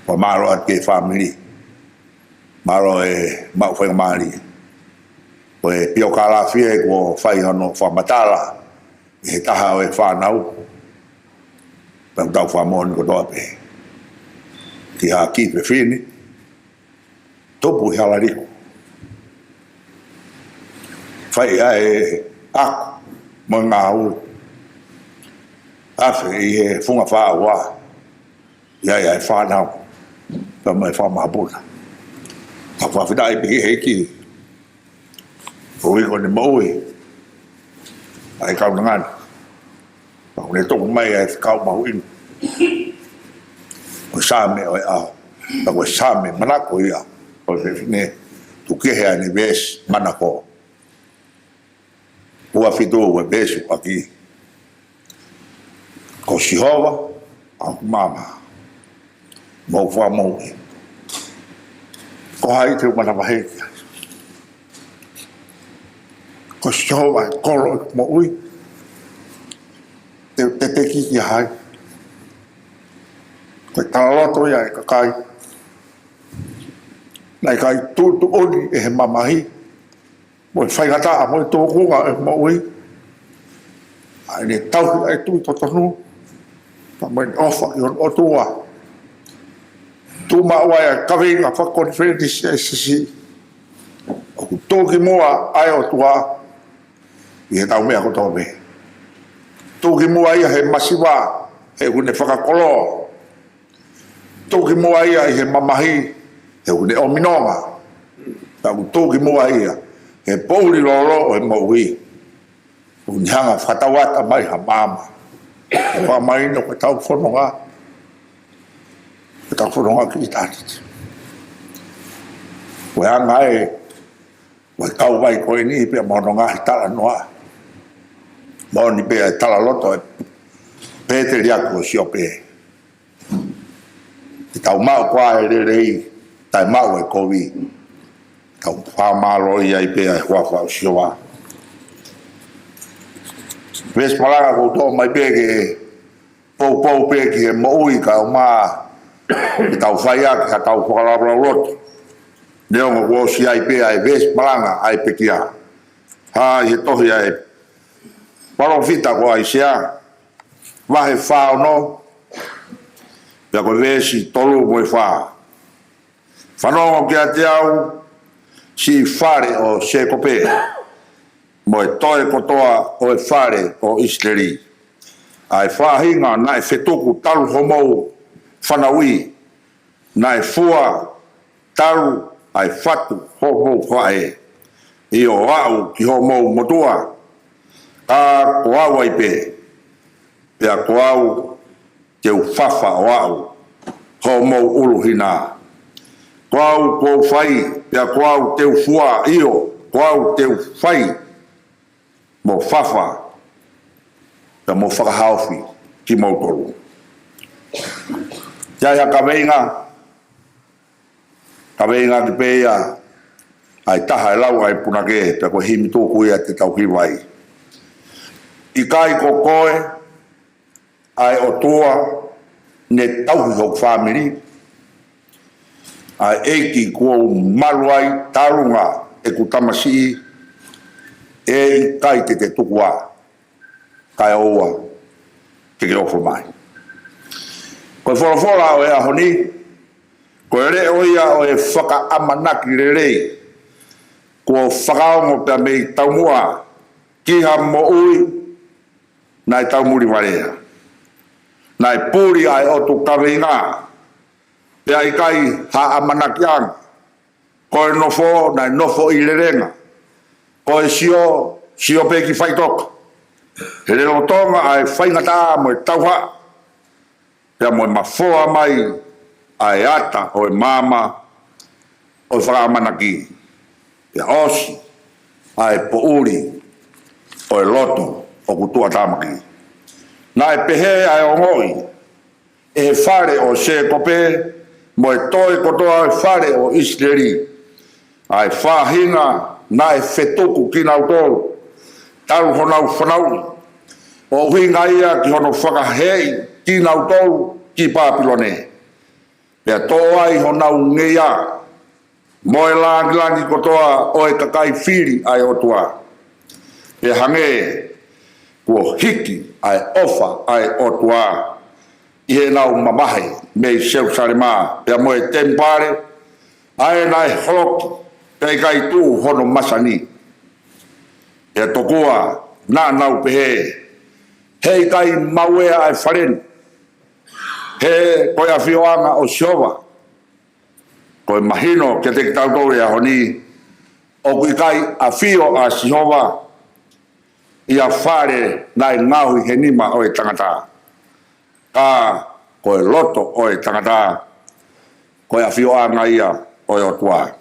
Fakamālō atu ki he fāmili. Mālō e maʻu faingamālie. Ko e piokālafia kuo fai hono fakamatala ʻe he taha ʻo e fānau. Pea ʻoku tau fakamoʻoni kotoa pē ki ha kiʻi fefine tupu ʻi Halaliku. Fai ʻa e ako mo e ngāue. Afe ʻi he funga fāua. ʻI ai ʻa e fānau pea mo e fakamāpuna. Tau fakafetaʻi pē ki he ʻEiki. ʻOku ʻi ai ko ʻene moʻui ʻa e kaunanga ni. Pea ʻoku ne tuku mai ʻa e fekau mahuʻinga ʻo e Saame ʻo e ʻaho. Pea ko e Saame manako ia ʻo e fefine, tuku kehe ʻa ʻene veesi manako. Ua fitu, ua veesi ʻaki. Ko Sihova ʻa hoku maama mo hoku fakamoʻui. Ko hai te u manavahē ki ai? Ko Sihova ʻa e kolo ʻo ʻeku moʻui. Te u teteki kia hai? Ko e talaloto ia ʻa e kakai naʻe ʻikai tuʻutuʻuni ʻe he mamahi mo e faingataʻa mo e tūkunga ʻo e moʻui. ʻA ʻene tauhi ʻa e tui totonu pea mo ʻene ʻofa ki hono ʻOtua. Tuʻu maʻu ai ʻa e kaveinga fakakonifelenisi ʻa e S C C. ʻOku tuʻu ki muʻa ʻa e ʻOtua ʻi heʻetau meʻa kotoa pē. Tuʻu ki muʻa ia he masiva, he ʻoku ne fakakoloa. Tuʻu ki muʻa ia ʻi he mamahi, he ʻoku ne ʻomi nonga. Pea ʻoku tuʻu ki muʻa ia he poʻuli lōlō ʻo e moʻui. ʻOku ne hanga ʻo fakatauʻatāina mai ha maama. Fakamahino ko ʻetau fononga, ko ʻetau fononga ki ʻitāniti. Ko e anga ē ʻo e kauvai ko eni pea mo hono ngaahi talanoa. Moʻoni pē ʻa e talaloto ʻa e pēteliake ko Siope. Te tau maʻu koā e lelei, taʻemaʻu e kovi. Tau fakamālō ai pē ʻa e huafa ʻo Sihova. Veesi malanga ʻoku ou toʻo mai pē ke poupou pē ki he moʻui kae ʻumaʻā ke tau fai ʻaki haʻatau fakalaulauloto. Neongo kuo ʻosi ʻi ai pē ʻa e veesi malanga ʻa e pekia. Hā ʻi he tohi ʻa e palōfita ko ʻAisea, vahe fā ono, pea ko e veesi tolu mo e fā. Fanongo kiate au, siʻi fale ʻo Sēkope, mo e toe kotoa ʻo e fale ʻo ʻIsileli. ʻA e faʻahinga naʻe fetuku talu homou fanauʻi, naʻe fua talu ʻa e fatu homou faʻē, ʻio, aʻu ki homou motuʻa. Ka ko au ai pē, pea ko au te u fafa ʻo aʻu homou ʻuluhina. Ko au kuo u fai, pea ko au te u fua, ʻio, ko au te u fai mo fafa, pea mo fakahaofi kimoutolu. ʻI ai ha kaveinga, kaveinga ki pē ia ʻa e taha ʻe lau ʻa e punake, pea ko e himi tuku ia te tau hiva ai. ʻIkai ko koe ʻa e ʻOtua ne tauhi hoku fāmili? ʻA e ʻEiki kuo u malu ai, tālunga ʻeku tamasiʻi, ʻe ʻikai te te tuku ā, kae ʻoua ke ke ofo mai. Ko e folofola ʻo e ʻaho ni, ko e leʻo ia ʻo e fakaʻamanaki lelei kuo fakaongo pea mei taumuʻa ki ha moʻui naʻe taumulivalea. Naʻe puli ʻa e ʻotu kaveinga, pea ʻikai ha ʻamanakiʻanga. Ko e nofo, naʻe nofo ʻi lelenga. Ko e sio, sio pē ki faʻitoka. He lolotonga ʻa e faingataʻa mo e tauhaʻa, pea mo e mafoa mai ʻa e ata ʻo e maama ʻo e fakaʻamanaki, pea ʻosi ʻa e poʻuli ʻo e loto ʻoku tuʻatāmaki. Naʻe pehē ʻa e ongoʻi ʻe he fale ʻo Sēkope mo e toe kotoa e fale ʻo ʻIsileli, ʻa e faʻahinga naʻe fetuku kinautolu talu honau fanauʻi, ʻo ʻuhinga ia ki hono fakaheeʻi kinautolu ki Pāpilone, pea toʻo ai honau ngeia mo e langilangi kotoa ʻo e kakai fili ʻa e ʻOtua. Pea hangē kuo hiki ʻa e ʻofa ʻa e ʻOtua ʻi heʻenau mavahe mei Selusalema pea mo e temipale, ʻa ē naʻe holoki pea ʻikai tuʻu hono masani. Pea tokua naʻa nau pehē, he ʻikai mauea ʻa e fale ni, he ko e ʻafioʻanga ʻo Sihova. Ko e mahino kiate kitautolu he ʻaho ni, ʻoku ʻikai ʻafio ʻa Sihova ʻi ha fale naʻe ngaohi he nima ʻo e tangata, ka ko e loto ʻo e tangata, ko e ʻafioʻanga ia ʻo e ʻOtua.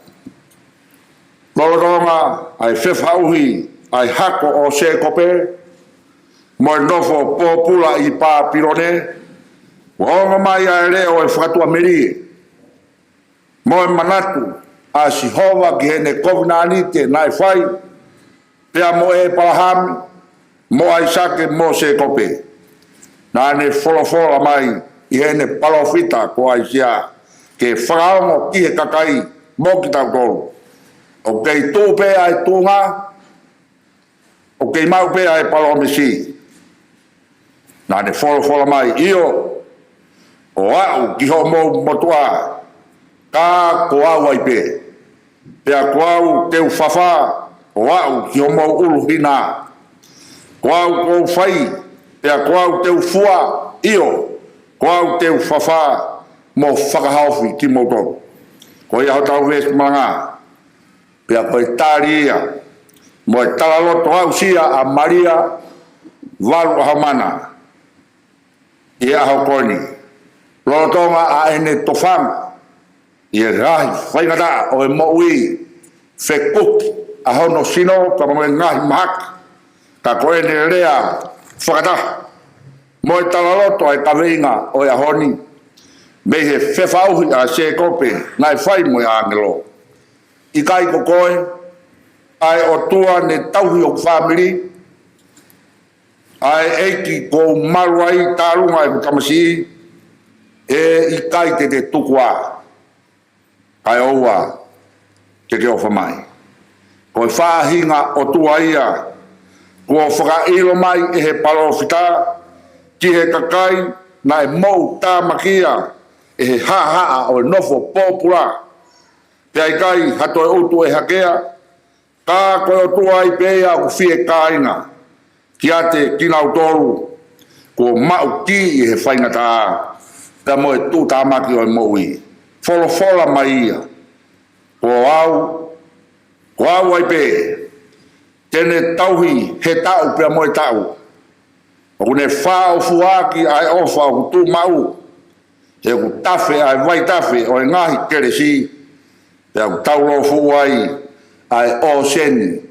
Lolotonga ʻa e fefaʻuhi ʻa e hako ʻo Sēkope mo e nofo pōpula ʻi Pāpilone, ʻoku ongo mai ʻa e leʻo ʻo e fakatuʻamelie mo e manatu ʻa Sihova ki heʻene kovinānite naʻe fai pea mo ʻĒpalahame, mo ʻAisake, mo Sēkope. Naʻa ne folofola mai ʻi heʻene palōfita ko ʻAisea ke fakaongo ki he kakai mo kitautolu, ʻoku kei tuʻu pē ʻa e tuʻunga, ʻoku kei maʻu pē ʻa e palōmesi. Naʻa ne folofola mai, ʻio, ʻo aʻu ki hoʻomou motuʻa, ka ko au ai pē. Pea ko au te u fafā, ʻo aʻu ki hoʻomou ʻulu hinā. Ko au kuo u fai, pea ko au te u fua, ʻio, ko au te u fafā mo fakahaofi kimoutolu. Ko ia hotau veesi malanga. Pea ko e tali ia mo e talaloto aʻusia ʻa Malia Valuʻahaumana ʻi he ʻaho ko eni. Lolotonga ʻa ʻene tofanga ʻi he ngaahi faingataʻa ʻo e moʻui, fekuki ʻa hono sino pea mo e ngaahi mahaki, ka ko ʻene lea fakataha mo e talaloto ʻa e kaveinga ʻo e ʻaho ni mei he fefaʻuhi ʻa Sēkope naʻe fai mo e ʻāngelo. ʻIkai ko koe ʻa e ʻOtua ne tauhi hoku fāmili, ʻa e ʻEiki kuo u malu ai, tālunga ʻeku tamasiʻi, ʻe ʻikai te te tuku ā, kae ʻoua te ke ʻofa mai. Ko e faʻahinga ʻOtua ia kuo fakaʻilo mai ʻe he palōfita ki he kakai naʻe moʻutāmaki ia ʻe he haʻahaʻa ʻo e nofo pōpula, pea ʻikai ha toe ʻutu ʻe hakea, ka ko e ʻOtua ai pē ia ʻoku fiekāinga kiate kinautolu kuo maʻu kī ʻi he faingataʻa pea mo e tuʻutāmaki ʻo e moʻui. Folofola mai ia, ko au, ko au ai pē te ne tauhi he taʻu pea mo e taʻu. ʻOku ne fāʻofua ʻaki ʻa e ʻofa ʻoku tuʻumaʻu, he ʻoku tafe ʻa e vaitafe ʻo e ngaahi kelesi, pea ʻoku taulōfuʻu ai ʻa e ʻōseni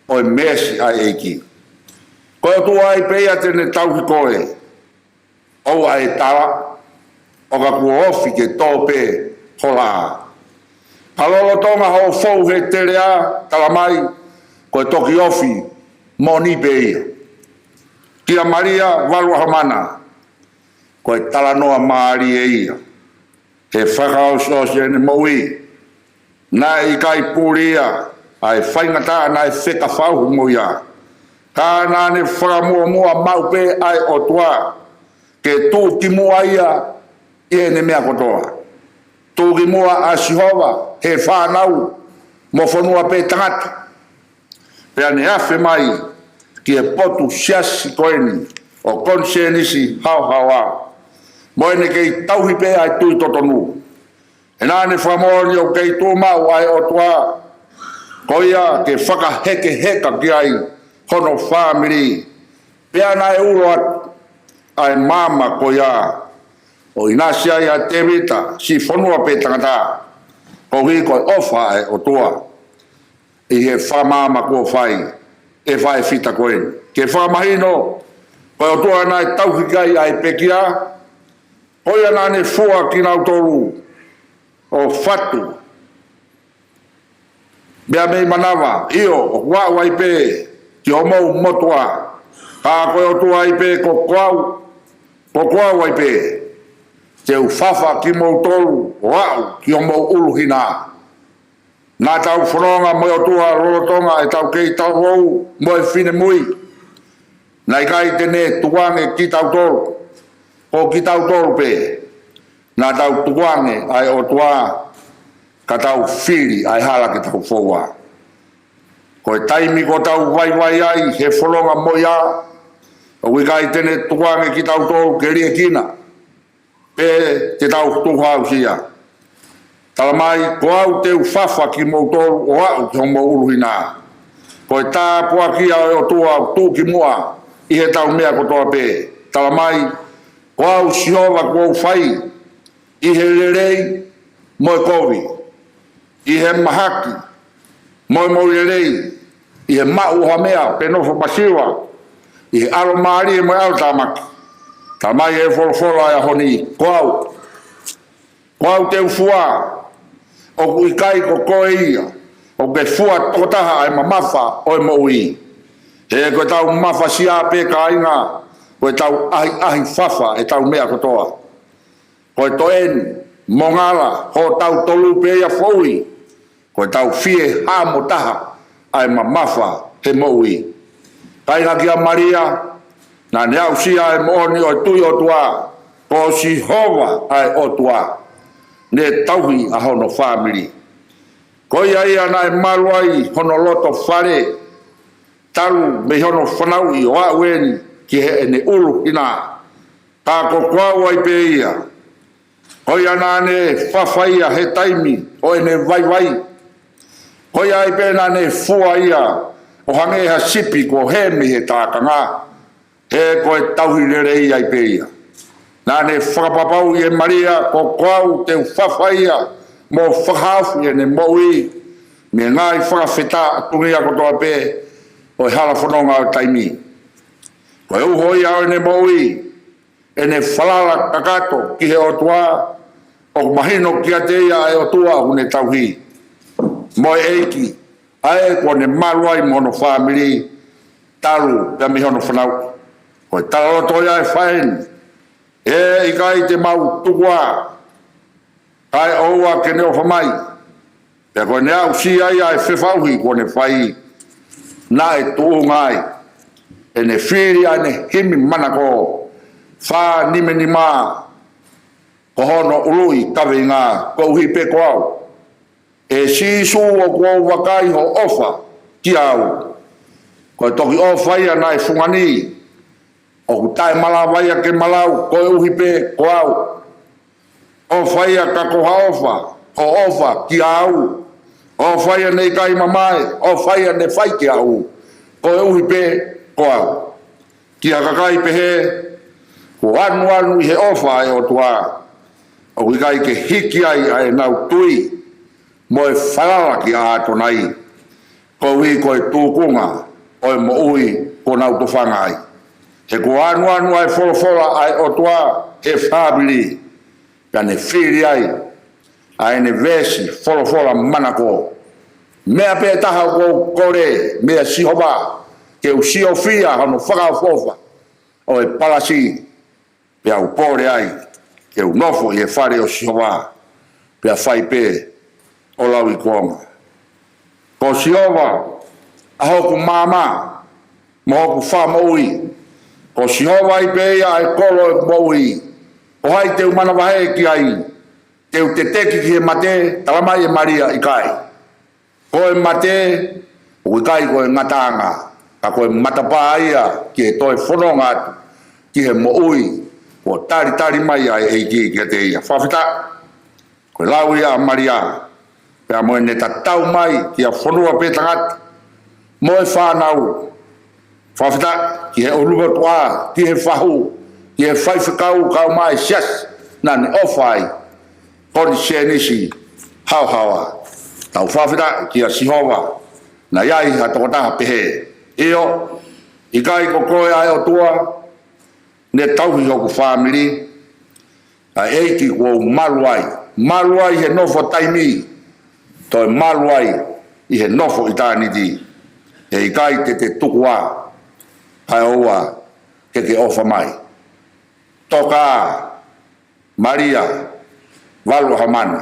ʻo e meesi ʻa e ʻEiki. Ko e ʻOtua ai pē ia te ne tauhi koe, ʻoua ʻe tala, ʻo ka kuo ofi ke tō pē ho laʻā. Ka lolotonga hoʻo fou he teleʻa, tala mai, ko e toki ofi moʻoni pē ia. Kia Malia Valuʻahaumana, ko e talanoa mālie ia he fakaʻosiʻosi ʻene moʻui. Naʻe ʻikai puli ia ʻa e faingataʻa naʻe fekafauhi mo ia, ka naʻa ne fakamuʻomuʻa maʻu pē ʻa e ʻOtua ke tuʻukimuʻa ia ʻi heʻene meʻa kotoa. Tuʻukimuʻa ʻa Sihova he fānau mo fonua pē tangata. Pea ne afe mai ki he potu siasi ko eni ʻo konisēnisi haohaoa, mo ʻene kei tauhi pē ʻa e tui totonu. He naʻa ne fakamoʻoni ʻoku kei tuʻumaʻu ʻa e ʻOtua ko ia ke fakahekeheka ki ai hono fāmili. Pea naʻe ulo atu ʻa e maama ko ia ʻo ʻinasi ai ʻa Tēvita, siʻi fonua pē tangata, koeʻuhi ko e ʻofa ʻa e ʻOtua ʻi he fakamaama kuo fai ʻe he faʻē fita ko eni. Ke fakamahino, ko e ʻOtua naʻe tauhi ki ai ʻa e pekia, ko ia naʻa ne fua kinautolu ʻo fatu meʻa mei manava, ʻio, ʻoku aʻu ai pē ki homou motuʻa. Ka ko e ʻOtua ai pē ko au, ko au ai pē, te u fafa kimoutolu ʻo aʻu ki homou ʻuluhinā. Naʻa tau fononga mo e ʻOtua lolotonga ʻetau kei talavou mo e finemui. Naʻe ʻikai te ne tukuange kitautolu, ko kitautolu pē. Naʻa tau tukuange ʻa e ʻOtua ka tau fili ʻa e hala ke tau foua. Ko e taimi ko ʻetau vaivai ai he fononga mo ia, ʻoku ʻikai te ne tukuange kitautolu ke liʻekina, pe te tau tukuhausia. Tala mai, ko au te u fafa kimoutolu ʻo aʻu ki homou ʻuluhinā. Ko e tāpuaki ia ʻo e ʻOtua ʻoku tuʻu ki muʻa ʻi heʻetau meʻa kotoa pē. Tala mai, ko au Sihova kuo u fai ʻi he lelei mo e kovi, ʻi he mahaki mo e moʻui lelei, ʻi he maʻu ʻo ha meʻa pe nofo masiva, ʻi he ʻalomālie mo e ʻalotāmaki. Tala mai ʻe he folofola ʻo e ʻaho ni, ko au, ko au te u fua, ʻoku ʻikai ko koe ia, ʻoku ke fua tokotaha ʻa e mamafa ʻo e moʻui. He ko ʻetau mafasia pē kāinga, ko ʻetau ʻahiʻahi fafa ʻetau meʻa kotoa. Ko e toʻeni mo ngala, ko tautolu pē ia foʻui, ko ʻetau fie hā mo taha ʻa e mamafa he moʻui. Kāinga, kia Malia, naʻa ne aʻusia e moʻoni ʻo e tui ʻOtua, ko Sihova ʻa e ʻOtua, ne tauhi ʻa hono fāmili. Ko ia ia naʻe malu ai hono loto fale, talu mei hono fanauʻi ʻo aʻu eni ki heʻene ʻuluhinā. Ka ko au ai pē ia, ko ia naʻa ne fafa ia he taimi ʻo ʻene vaivai. Ko ia ai pē naʻa ne fua ia ʻo hangē ha sipi kuo hē mei he tākanga. He ko e tauhi lelei ai pē ia. Naʻa ne fakapapauʻi ʻe Malia, ko au te u fafa ia mo fakahaofi ʻene moʻui mei he ngaahi fakafetaʻi tuʻunga kotoa pē ʻo e hala fononga ʻo e taimi. Ko e uho ia ʻo ʻene moʻui, ʻene falala kakato ki he ʻOtua, ʻoku mahino kiate ia ʻa e ʻOtua ʻoku ne tauhi, mo e ʻEiki, ʻa ē kuo ne malu ai mo hono fāmili, talu pea mei hono fanauʻi. Ko e talaloto ia ʻa e faʻē ni, ʻe ʻikai te mau tuku ā, kae ʻoua ke ne ʻofa mai. Pea ko ʻene aʻusia ia ʻa e fefaʻuhi kuo ne fai, naʻe tuʻunga ai ʻene fili ʻa ʻene himi manako, fā nima nima, ko hono ʻuluʻi kaveinga, koeʻuhi pē ko au. ʻE Sīsū, ʻoku ou vakai hoʻo ʻofa kiate au. Ko e toki ʻofa ia naʻe fungani, ʻoku taʻemalava ia ke malau, koeʻuhi pē ko au. ʻOfa ia ka ko ha ʻofa, hoʻo ʻofa kiate au. ʻOfa ia naʻe ʻikai mamae, ʻofa ia naʻe fai kiate au, koeʻuhi pē ko au. Ki ha kakai pehē, kuo anuanu ʻi he ʻofa ʻa e ʻOtua, ʻoku ʻikai ke hiki ai ʻa ʻenau tui mo e falala kia ʻAtonai, koeʻuhi ko e tūkunga ʻo e moʻui kuo nau tofanga ai. He kuo anuanu ʻa e folofola ʻa e ʻOtua he fāmili, pea ne fili ai ʻa ʻene veesi folofola manako. Meʻa pē taha ʻoku ou kole meia Sihova, ke u siofia hono fakaʻofoʻofa ʻo e palasi, pea u pole ai ke u nofo ʻi he fale ʻo Sihova, pea fai pē ʻo lauikuonga. Ko Sihova ʻa hoku maama mo hoku fakamoʻui. Ko Sihova ai pē ia ʻa e kolo ʻo ʻeku moʻui. Ko hai te u manavahē ki ai? Te u teteki ki he mate? Tala mai ʻe Malia, ʻikai. Ko e mate, ʻoku ʻikai ko e ngataʻanga, ka ko e matapā ia ki he toe fononga atu ki he moʻui kuo talitali mai ʻa e ʻEiki kiate ia. Fakafetaʻi. Ko e lau ia ʻa Malia, pea mo ʻene tatau mai ki ha fonua pē tangata mo e fānau. Fakafetaʻi ki he ʻulumotuʻa, ki he fahu, ki he faifekau, kau mai siasi naʻa ne ʻofa ai. Konisēnisi haohaoa. Tau fakafetaʻi kia Sihova, naʻe ʻi ai ha tokotaha pehē. ʻIo, ʻikai ko koe ʻa e ʻOtua, ne tauhi hoku fāmili? ʻA e ʻEiki kuo u malu ai, malu ai he nofo taimi, toe malu ai ʻi he nofo ʻitāniti. ʻE ʻikai te te tuku ā, kae ʻoua ke ke ʻofa mai. Toka, Malia, valu ʻa ha mana,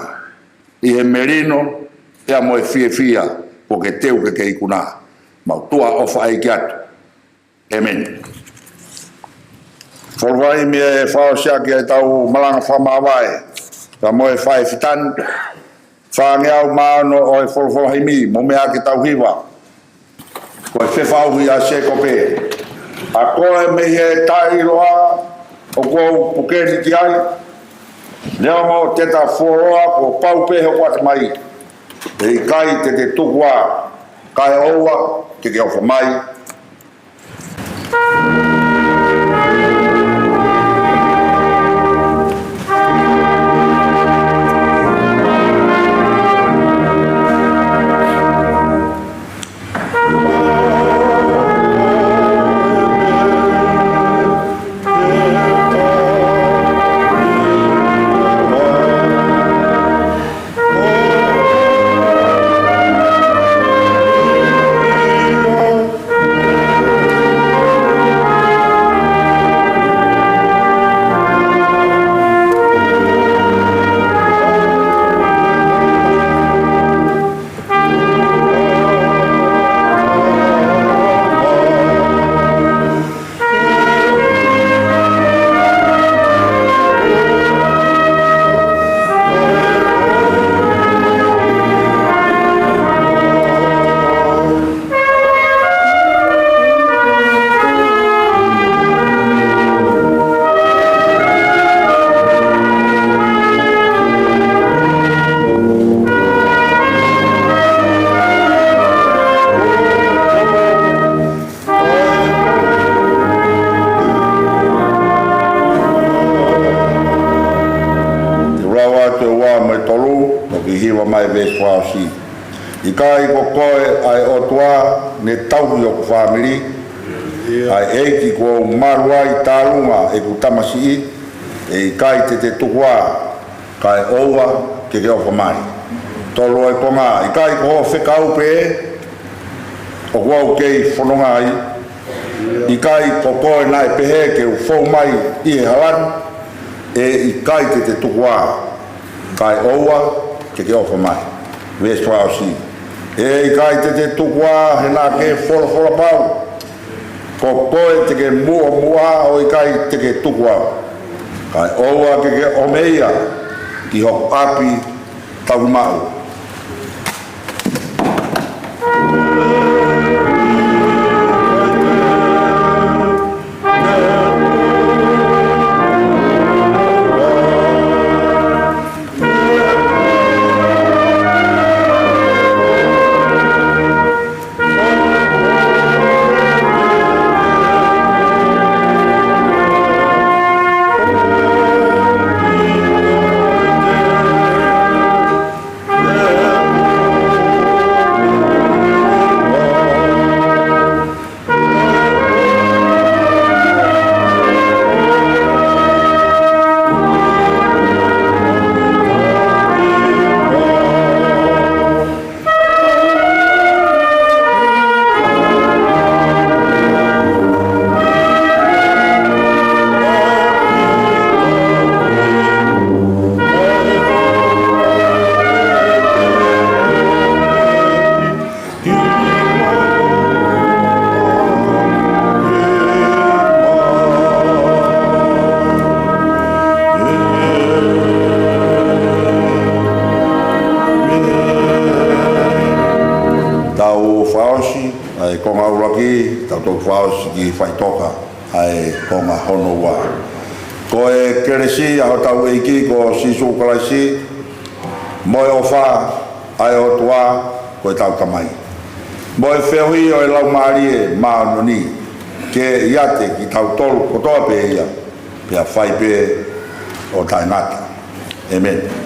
ʻi he melino, pea mo e fiefia, kuo ke teu ke ke ikuna. Mau tuʻa ʻofa ʻEiki atu. ʻĒmeni. Folofola himi ʻe fakaʻosi ʻaki ʻetau malanga fakamāvae, pea mo e faifitani, fāngeau mā ono ʻo e folofola himi, mo meʻa ke tau hiva. Ko e fefaʻuhi ʻa Sēkope. ʻA koe mei he taʻeʻiloa ʻoku ou puke ni ki ai, neongo te ta fuoloa kuo pau pē hoku ʻatamai. ʻE ʻikai te te tuku ā, kae ʻoua ke ke ʻofa mai. Te u lau atu e ua mo e tolu, ʻo ke hiva mai veesi fakaʻosi. ʻIkai ko koe ʻa e ʻOtua ne tauhi hoku fāmili, ʻa e ʻEiki kuo u malu ai tālunga ʻeku tamasiʻi, ʻe ʻikai te te tuku ā, kae ʻoua ke ke ʻofa mai. Tolu ʻa e konga, ʻikai ko hoʻo fekau pē ʻoku ou kei fononga ai, ʻikai ko koe naʻe pehē ke u fou mai ʻi he hala ni, ʻe ʻikai te te tuku ā, kae ʻoua ke ke ʻofa mai. Veesi fakaʻosi. ʻE ʻikai te te tuku ā, he naʻa ke folofola pau, ko koe te ke muʻomuʻa ʻo ʻikai te ke tuku au, kae ʻoua ke ke ʻomeia ki hoku ʻapi tauhi maʻu. Tau fakaʻosi ʻa e konga ʻuluaki, tau toki fakaʻosi ki he faʻitoka ʻa e konga hono ua. Ko e kelesi ʻa hotau ʻEiki ko Sīsū Kalaisi, mo e ʻofa ʻa e ʻOtua ko ʻetau Tamai, mo e feohi ʻo e Laumālie Māʻoniʻoni, ke ʻiate kitautolu kotoa pē ia, pea fai pē ʻo taʻengata. ʻĒmeni.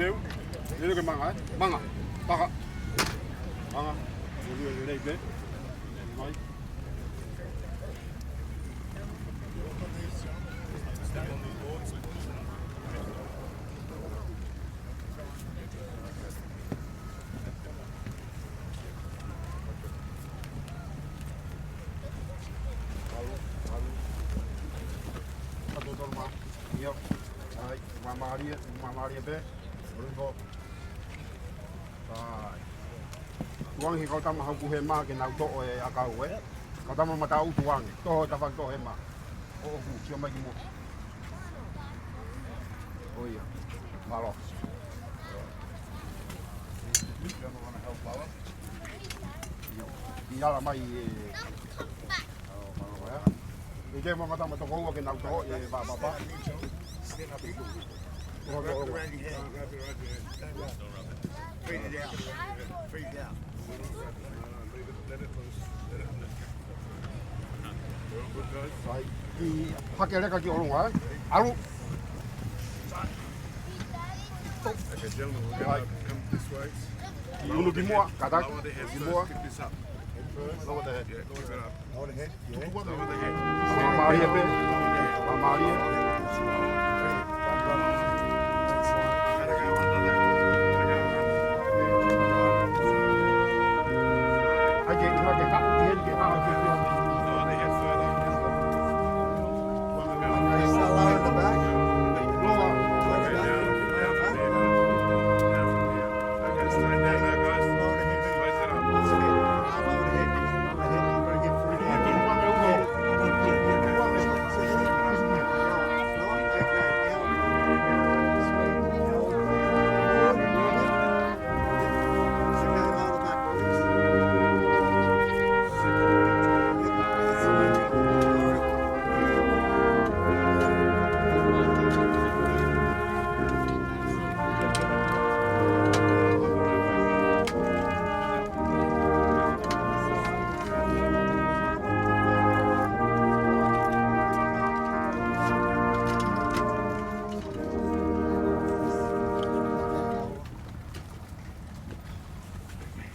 Teu, teu ke manga, eh? Manga, taka. Manga, ulu e lelei pē. Mai. Ka totonu mā. ʻIo. ʻAi, māmālie, māmālie pē. ʻOlu ko. ʻAi. Tuʻu ange he kau tama hau kuhe mā ke nau toʻo e ʻakau, ē. Kau tama mataʻu tuʻu ange. Toʻo e tafaʻaki toʻo he mā. ʻO ʻoku, sio mai ki muʻa. ʻOia. Mālō. ʻIo. ʻI ala mai e. ʻIo, mālō, ē. ʻIkai mo e kau tama toko ua ke nau toʻo e vapapa. Fade it out. Fade it out. Sai, ʻi hake leka ki ʻolunga, ē? ʻAlu. Sai. ʻI ʻunu ki muʻa, kata. Ki muʻa. Lower the head. Māmālie pē. Māmālie. ʻAi ke, ʻai ke, ʻai ke, ʻai ke. Lower.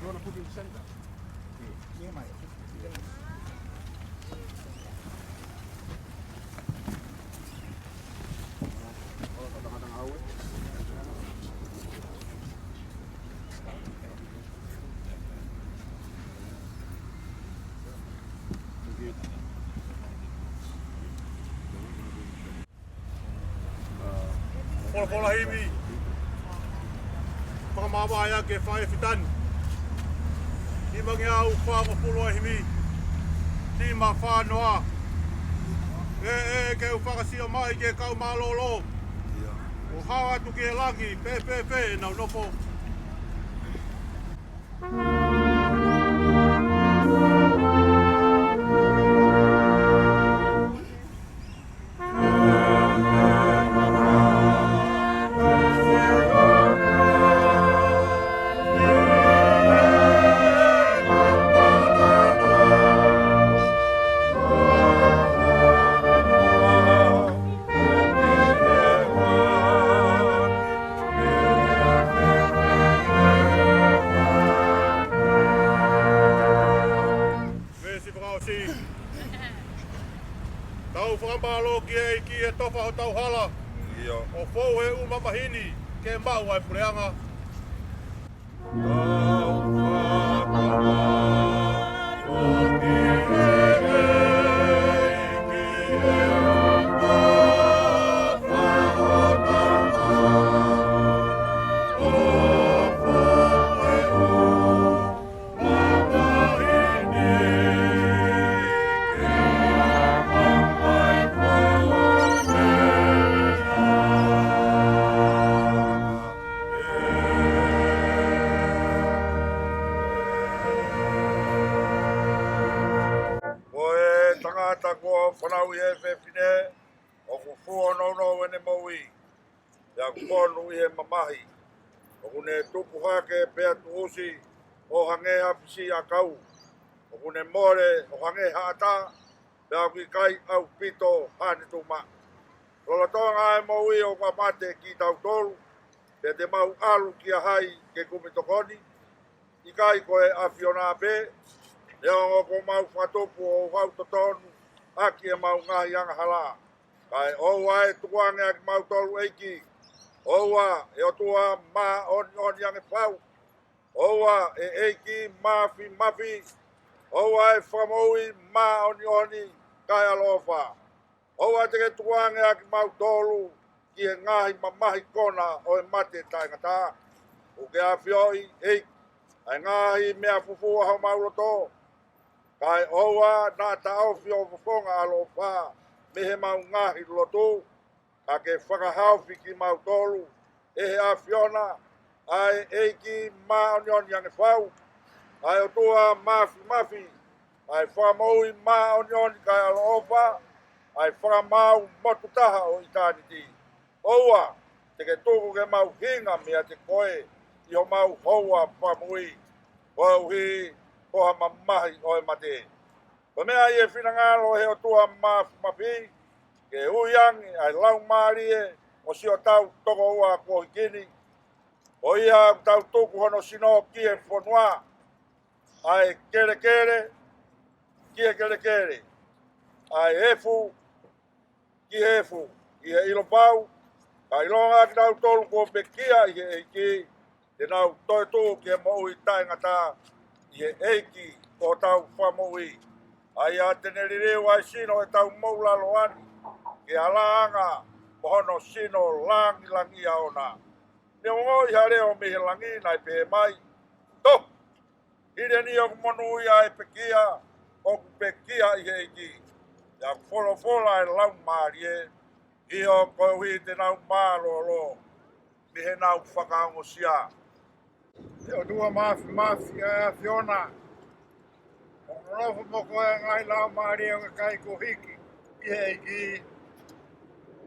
Wanna put in the center. Yeah, my. Folofola himi. Fakamāvae ʻa e faʻē fitani. Nimangeau fāngofulu ʻa e himi. Nima fā noa. ʻE, ʻe, ke u fakasio mai ke kau mālōlō. ʻO hao atu ki he langi, pē, pē, pē, nau nofo. Veesi fakaʻosi. Tau fakamālō ki he ʻEiki he tofa hotau hala. ʻIo. ʻO fou he ʻū mamahi ni ke maʻu ʻa e puleʻanga. Ko e tangata kuo fanauʻi ʻe he fefine, ʻoku fuonounou ʻene moʻui, pea ʻoku fonu ʻi he mamahi. ʻOku ne tupu hake pea tuʻusi ʻo hangē ha fisiʻi ʻakau. ʻOku ne mole ʻo hangē ha ʻatā, pea ʻoku ʻikai ʻaupito haʻane tuʻu maʻu. Lolotonga ʻa e moʻui ʻoku mate kitautolu, pea te mau ʻalu kia hai ke kumi tokoni? ʻIkai ko e ʻAfiona pē? Neongo kuo mau fakatupu ʻo hau totonu ʻaki ʻemau ngaahi angahala, kae ʻoua ʻe tukuange ʻa kimautolu, ʻEiki. ʻOua, ʻe ʻOtua māʻoniʻoni ange fau. ʻOua, ʻe ʻEiki Māfimafi. ʻOua, ʻe Fakamoʻui māʻoniʻoni kae ʻaloʻofa. ʻOua te ke tukuange ʻa kimautolu ki he ngaahi mamahi kona ʻo e mate taʻengata. ʻOku ke ʻafioʻi, ʻEiki, ʻa e ngaahi meʻa fufū ʻa homau loto. Kae ʻoua naʻa taʻofi ho fofonga ʻaloʻofa mei heʻemau ngaahi lotu, ka ke fakahaofi kimautolu ʻe he ʻAfiona, ʻa e ʻEiki māʻoniʻoni ange fau, ʻa e ʻOtua Māfimafi, ʻa e Fakamoʻui māʻoniʻoni kae ʻaloʻofa, ʻa e Fakamaau motu taha ʻo ʻitāniti. ʻOua te ke tuku ke mau hinga meiate koe ʻi homau houa fakamoʻui, koeʻuhi ko ha mamahi ʻo e mate. Ko e meʻa ʻi he finangalo ʻo e ʻOtua Māfimafi, ke ui ange ʻa e laumālie ʻo siʻotau tokoua kuo hiki ni, ko ia ʻoku tau tuku hono sino ki he fonua, ʻa e kelekele ki he kelekele, ʻa e efu ki he efu, ʻi he ʻilo pau, ka ʻilonga kinautolu kuo pekia ʻi he ʻEiki, te nau toetuʻu ki he moʻui taʻengata ʻi he ʻEiki ko hotau Fakamoʻui. ʻA ia te ne liliu ʻa e sino ʻo ʻetau moʻulaloa ni ki he ʻalāanga mo hono sino langilangiʻia ʻoʻona. Ne ongoʻi ha leʻo mei he langi naʻe pehē mai, Tohi! Hili eni ʻoku monūʻia ʻa e pekia ʻoku pekia ʻi he ʻEiki. Pea ʻoku folofola ʻa e Laumālie, ʻio, koeʻuhi te nau mālōlō mei heʻenau fakaongosia. ʻE ʻOtua Māfimafi, ʻa e ʻAfiona, ʻoku nofo mo koe ʻa e ngaahi laumālie ʻo e kakai kuo hiki ʻi he ʻEiki.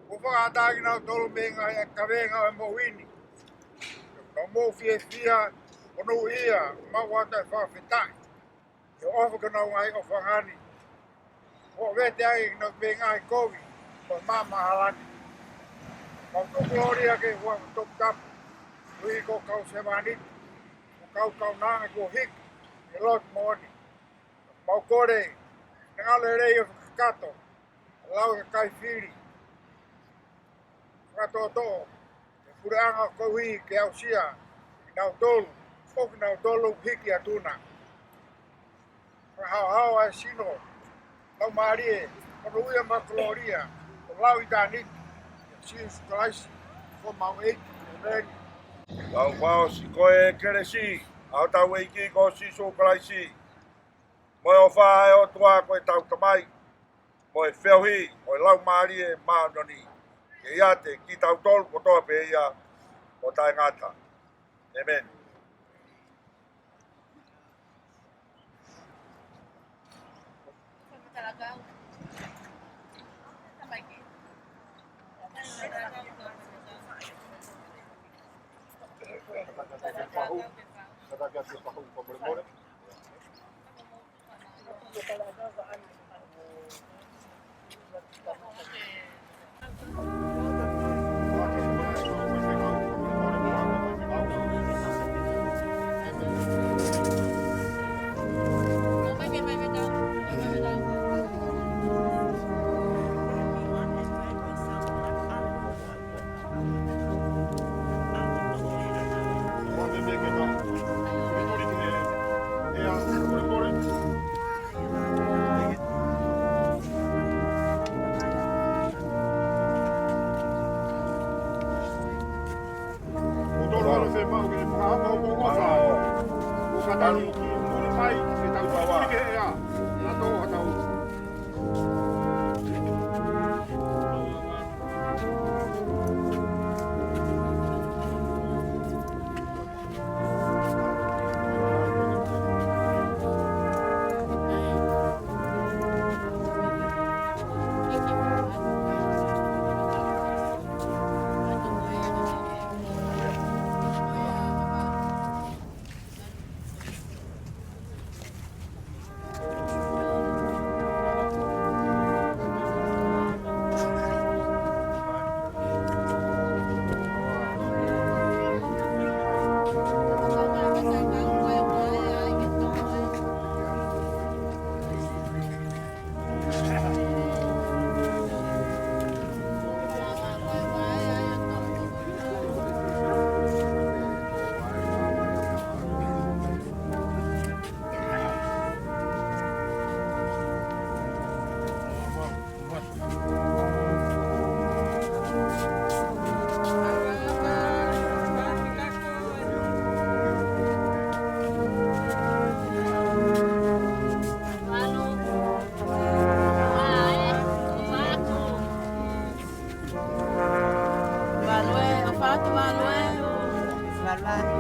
Kuo fakaʻatā kinautolu mei he ngaahi kavenga ʻo e moʻui ni. Ka mou fiefia, monūʻia, maʻu atu ʻa e fakafetaʻi. ʻE ʻofa ki honau ngaahi ʻofaʻanga ni. ʻO vete ai kinautolu mei he ngaahi kovi ʻo e maama hala ni. Mau tuku kolōlia ki he huafa toputapu, koeʻuhi ko e kau sevāniti ʻoku Kau kaunanga kuo hiki ʻi he lotu moʻoni. Mau kole, ngalo lelei ʻo fakakakato, lau e kakai fili. Fakatoʻotoʻo, e puleʻanga koeʻuhi ke aʻusia, kinautolu, ʻo kinautolu hiki atu na. Fakahaohaoa e sino, laumālie, monūʻia mo e kolōlia, ʻo lau ʻitāniti, ʻia Sīsū Kalaisi, ko homau ʻEiki, ʻēmeni. Tau fakaʻosi ko e kelesi ʻa hotau ʻEiki ko Sīsū Kalaisi, mo e ʻofa ʻa e ʻOtua ko ʻetau Tamai, mo e feohi ʻo e Laumālie Māʻoniʻoni, ke ʻiate kitautolu kotoa pē ia ʻo taʻengata. ʻĒmeni. Value, ʻofa atu Value. Value.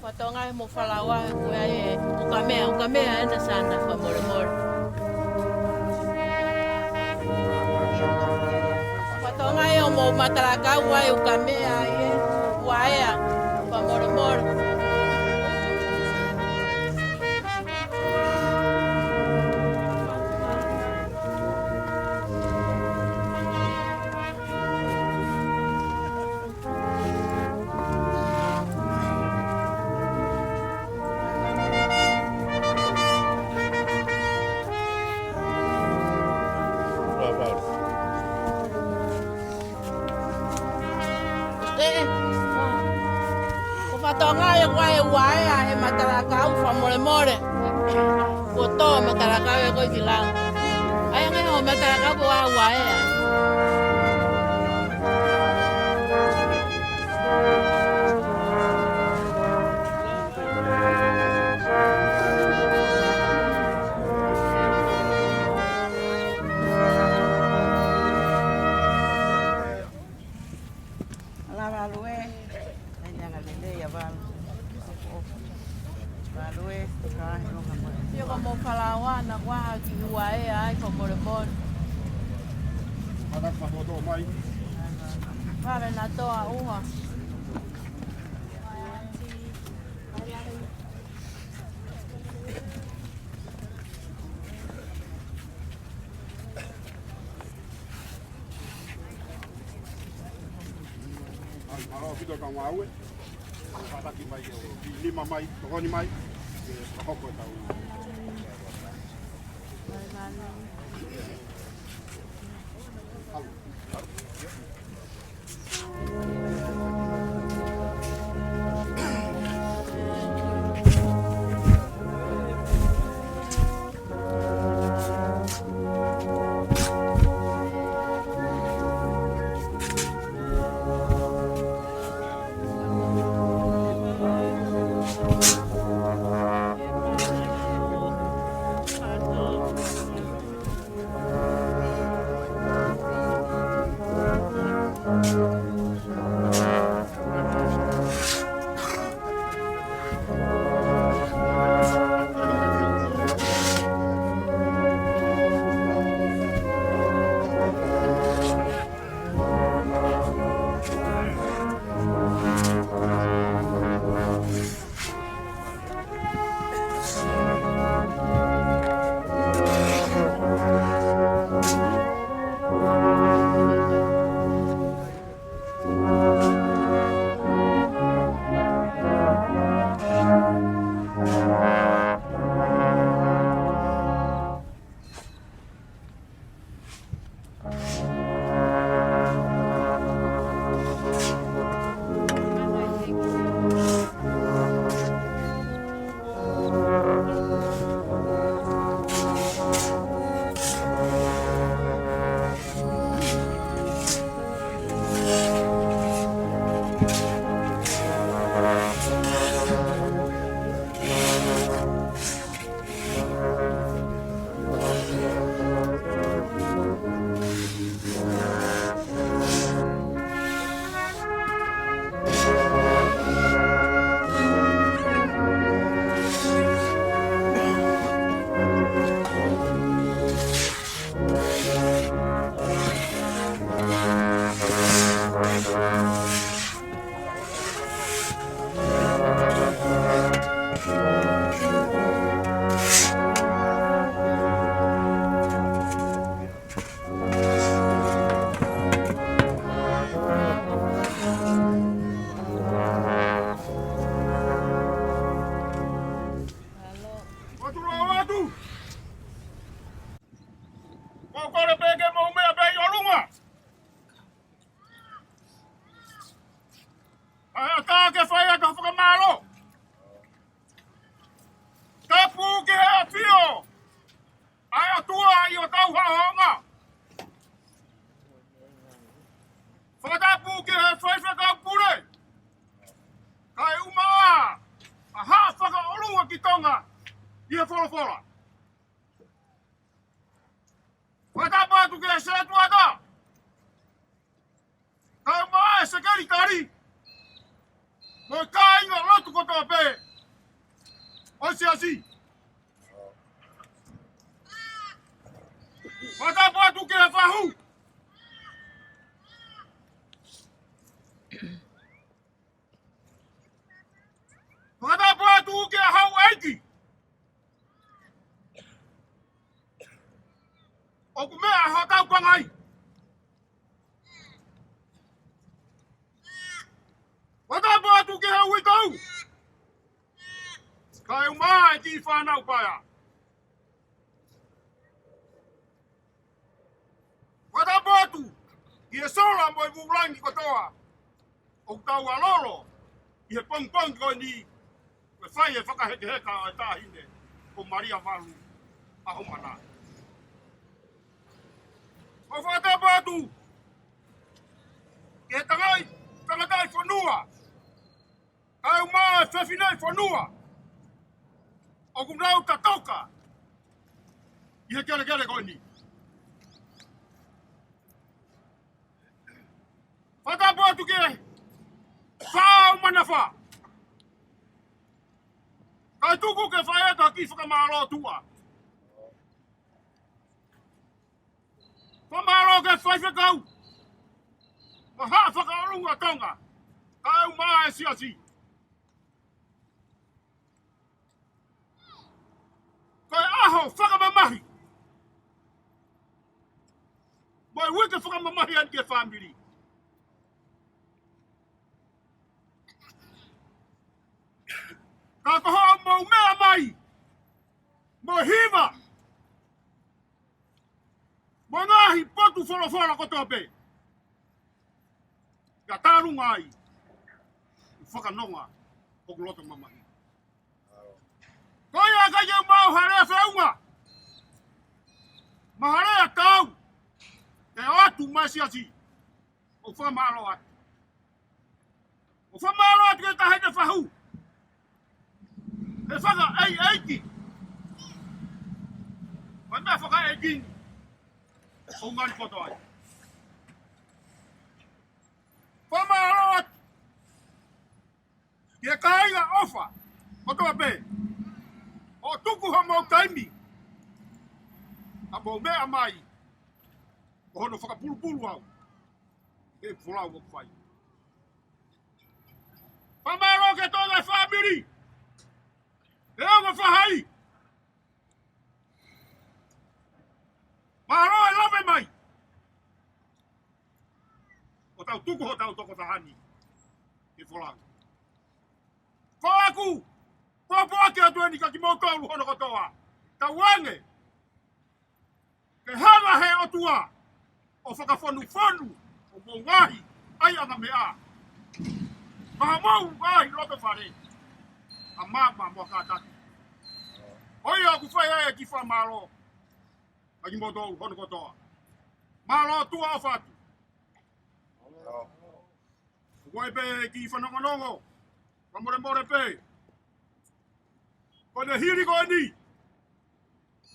Fatongia mo falawa ko e ukamea, ukamea ena sana fakamolemole. Fatongia ʻo mo matalakau ai ukamea ʻi he uaea fakamolemole. ʻE, ʻe. Ko fatongia ʻe ua ʻe ua ʻe ʻa e matalakau fakamolemole. Ko tō matalakau ʻe ko i kilau. ʻAi ange ho matalakau ko ua ʻe ua ʻe ʻa. Ala Value, ʻai anga lelei ʻa Value. Value, ka he longa mo. Sio ko mo falawa na kua ha ki uaea ai fakamolemole. Fale na toa uha. Mālō ʻaupito e kau ngāue. Kātaki mai ʻo kiʻi lima mai, tokoni mai ke fakahoko e tau. Atu, lau atu. Ko e kole pē ke mou meʻa pē ʻi ʻolunga. ʻA e ʻatā ke fai ʻaki ha fakamālō. Tapu ki he ʻafio ʻa e ʻOtua ʻi hotau haʻohaʻonga. Fakatapu ki he faifekau pule, kae ʻumaʻā ʻa Haʻa Fakaʻolunga ki Tonga ʻi he folofola. Fakatapu atu ki he setuata, kae ʻumaʻā e sekelitali, mo e kāinga lotu kotoa pē ʻo e siasi. Fakatapu atu ki he fahu. Fakatapu atu ki he houʻeiki. ʻOku meʻa hotau pangai. Fakatapu atu ki he uitou, kae ʻumaʻā e kiʻi fānau paea. Fakatapu atu ki he sola mo e vūlangi kotoa ʻoku tau ʻalolo ʻi he pongipongi ko eni, ko e fai e fakahekeheka ʻa e taʻahine ko Malia Valu ʻa Homana. ʻOku fakatapu atu ki he tangataʻi, tangataʻi fonua, kae ʻumaʻā e fefineʻi fonua ʻoku nau tatoka ʻi he kelekele ko eni. Fakatapu atu ki he fāʻu manafa, kae tuku ke fai atu ha kiʻi fakamālō tuʻa. Fakamālō ki he faifekau ʻa Haʻa Fakaʻolunga Tonga, kae ʻumaʻā e siasi. Ko e ʻaho fakamamahi mo e uike fakamamahi eni ki he fāmili. Ka ko hoʻomou meʻa mai mo e hiva mo e ngaahi potu folofola kotoa pē, ka tālunga ai ʻeku fakanonga ʻoku loto mamahi. Ko ia ʻikai ke u maʻu ha lea feʻunga, mo ha lea taau ke ʻoatu maʻa e siasi. ʻOku fakamālō atu. ʻOku fakamālō atu ki he Taʻahine Fahu, he fakaʻeiʻeiki, mo e meʻa fakaʻeiki ʻoku ngali kotoa ai. Fakamālō atu ki he kāinga ʻofa kotoa pē ʻoku tuku homou taimi ʻa mou meʻa mai, ko hono fakapulupulu au he folau ʻoku fai. Fakamālō ki he toenga e fāmili, he ongo faʻahi. Mālō e lave mai ʻo tau tuku hotau tokotaha ni he folau. Ko ʻeku pōpoaki atu eni kia kimoutolu hono kotoa, tauange ke hanga he ʻOtua ʻo fakafonufonu homou ngaahi ʻaiʻanga meʻa, mo homou ngaahi loto fale, ʻa maama mo e kātaki. Ko ia ʻoku fai ai e kiʻi fakamālō kia kimoutolu hono kotoa. Mālō, tuʻa ʻofa atu. Ko e pē kiʻi fanongonongo, fakamolemole pē. Ko e hili ko eni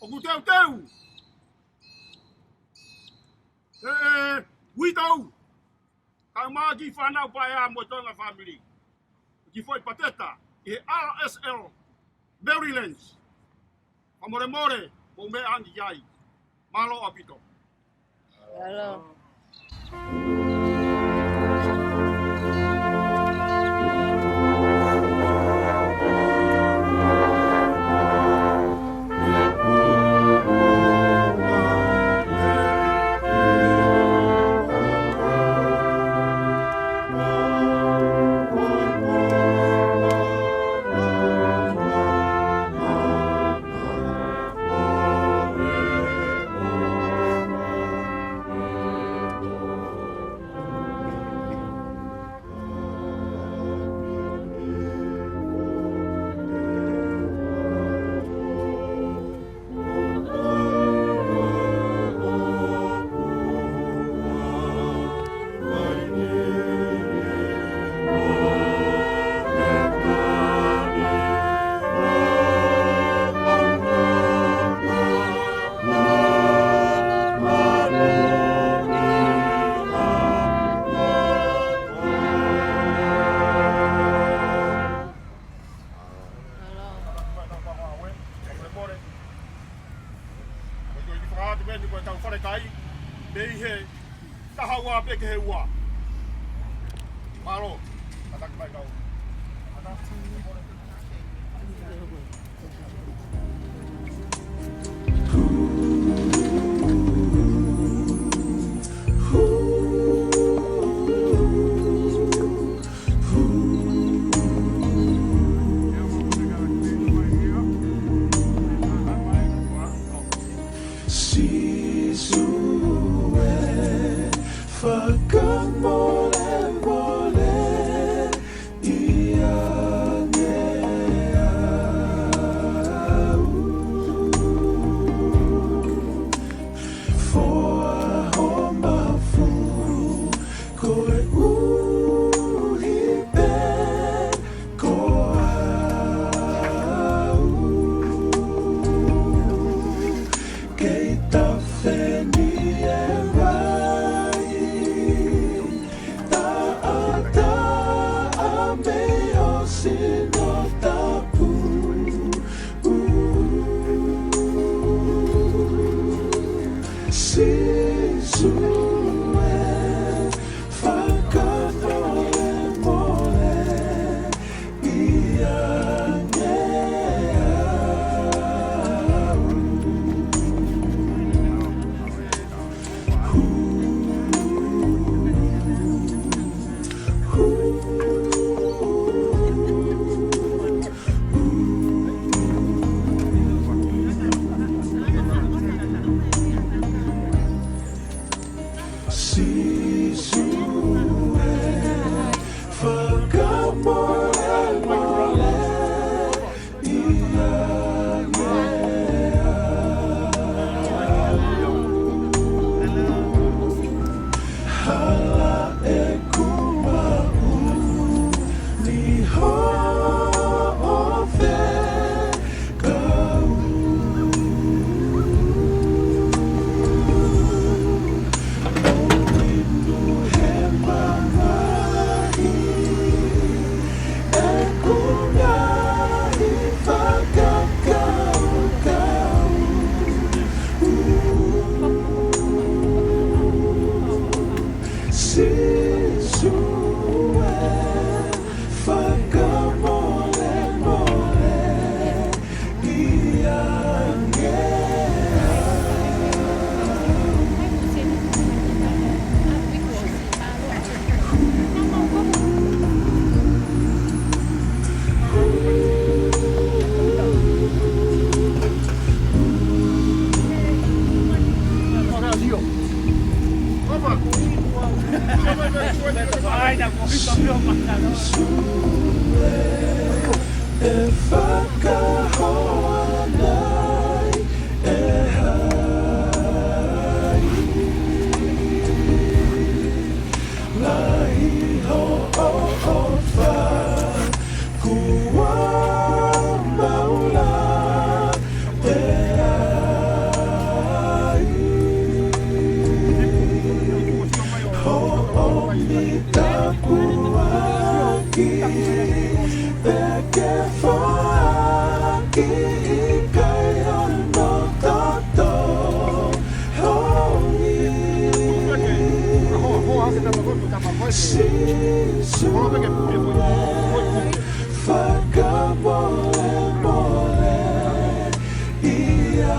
ʻoku teuteu ʻe he uitou, kae ʻumaʻā e kiʻi fānau paea mo e toenga fāmili, kiʻi foʻi pateta ʻi he R S L Maryland. Fakamolemole, mou meʻa ange ki ai. Mālō ʻaupito. Mālō. Ko e kiʻi fakaʻatu pē eni ko e tau falekai, pē ʻi he taha ua pē ki he ua. Mālō. Kātaki mai kau. Sīsū ē, fakamolemole ia ange au. Foaki ho mafu koeʻuhi pē ko au. Kei tafe ni e vai, taʻataʻa mei ho sino tapu. Sīsū ē, fakamolemole ia ange au. Sīsū ē, ʻe fakahoa nai e hai. Lahi hoʻo ʻofa, kuo mau lave ai. Hoʻo mita kuaki, ʻe ke foaki ʻikai hano toto. Hoʻi Sīsū ē, fakamolemole ia.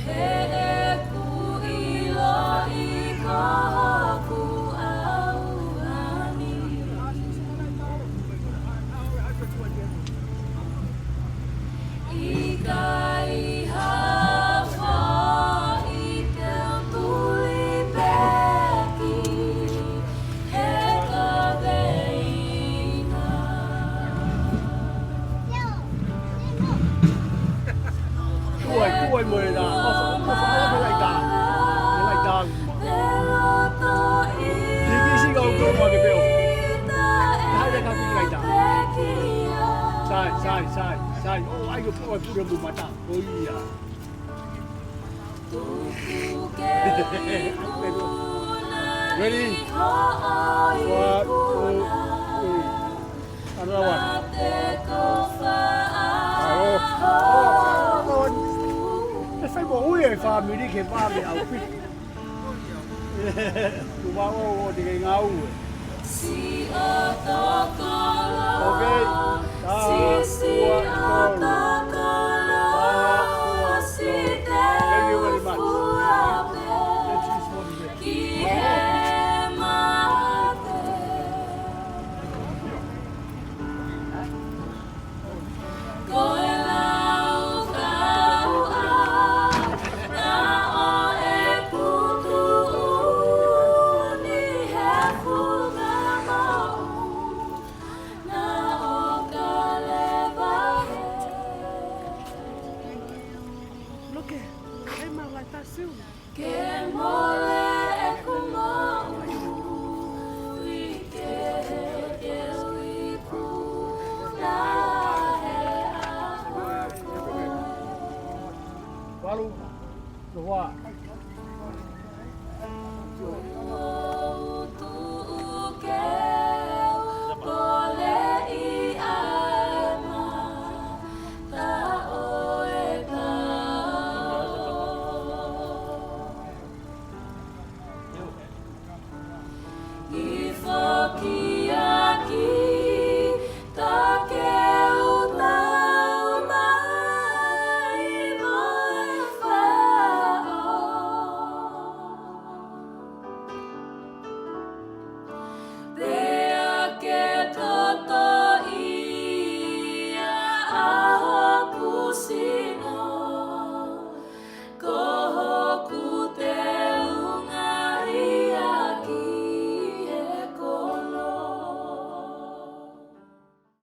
He ʻoku ʻiloʻi ko hoku ʻauha ni. ʻIkai ha foʻi teu tuli peki. He kaveinga. Tuai, tuai mo e la. Oso, oso, oso, laitā. Laitā. Kikisi kau kau ma ke peo. Hai le kau kiki laitā. Sai, sai, sai, sai. ʻO, ai ko pua pura mu mata. ʻO ia. Ready? One, two, three. Another one. Alo. ʻOi. Te fai mo ui e fāmili ke vave au piki. Kuo vau ʻo te ke ngāue. Okay. Tau, ua, tolu. Tau, ua, tolu. Thank you very much. Let's just one minute. Ko e lau kau ʻa na o e kutu ni he funga moʻu na o Kalevahe. Look at, hey, my life, I see you. Ke mole ʻeku moʻui ke ke ui puna he ʻaho ko ē. Valu, noa.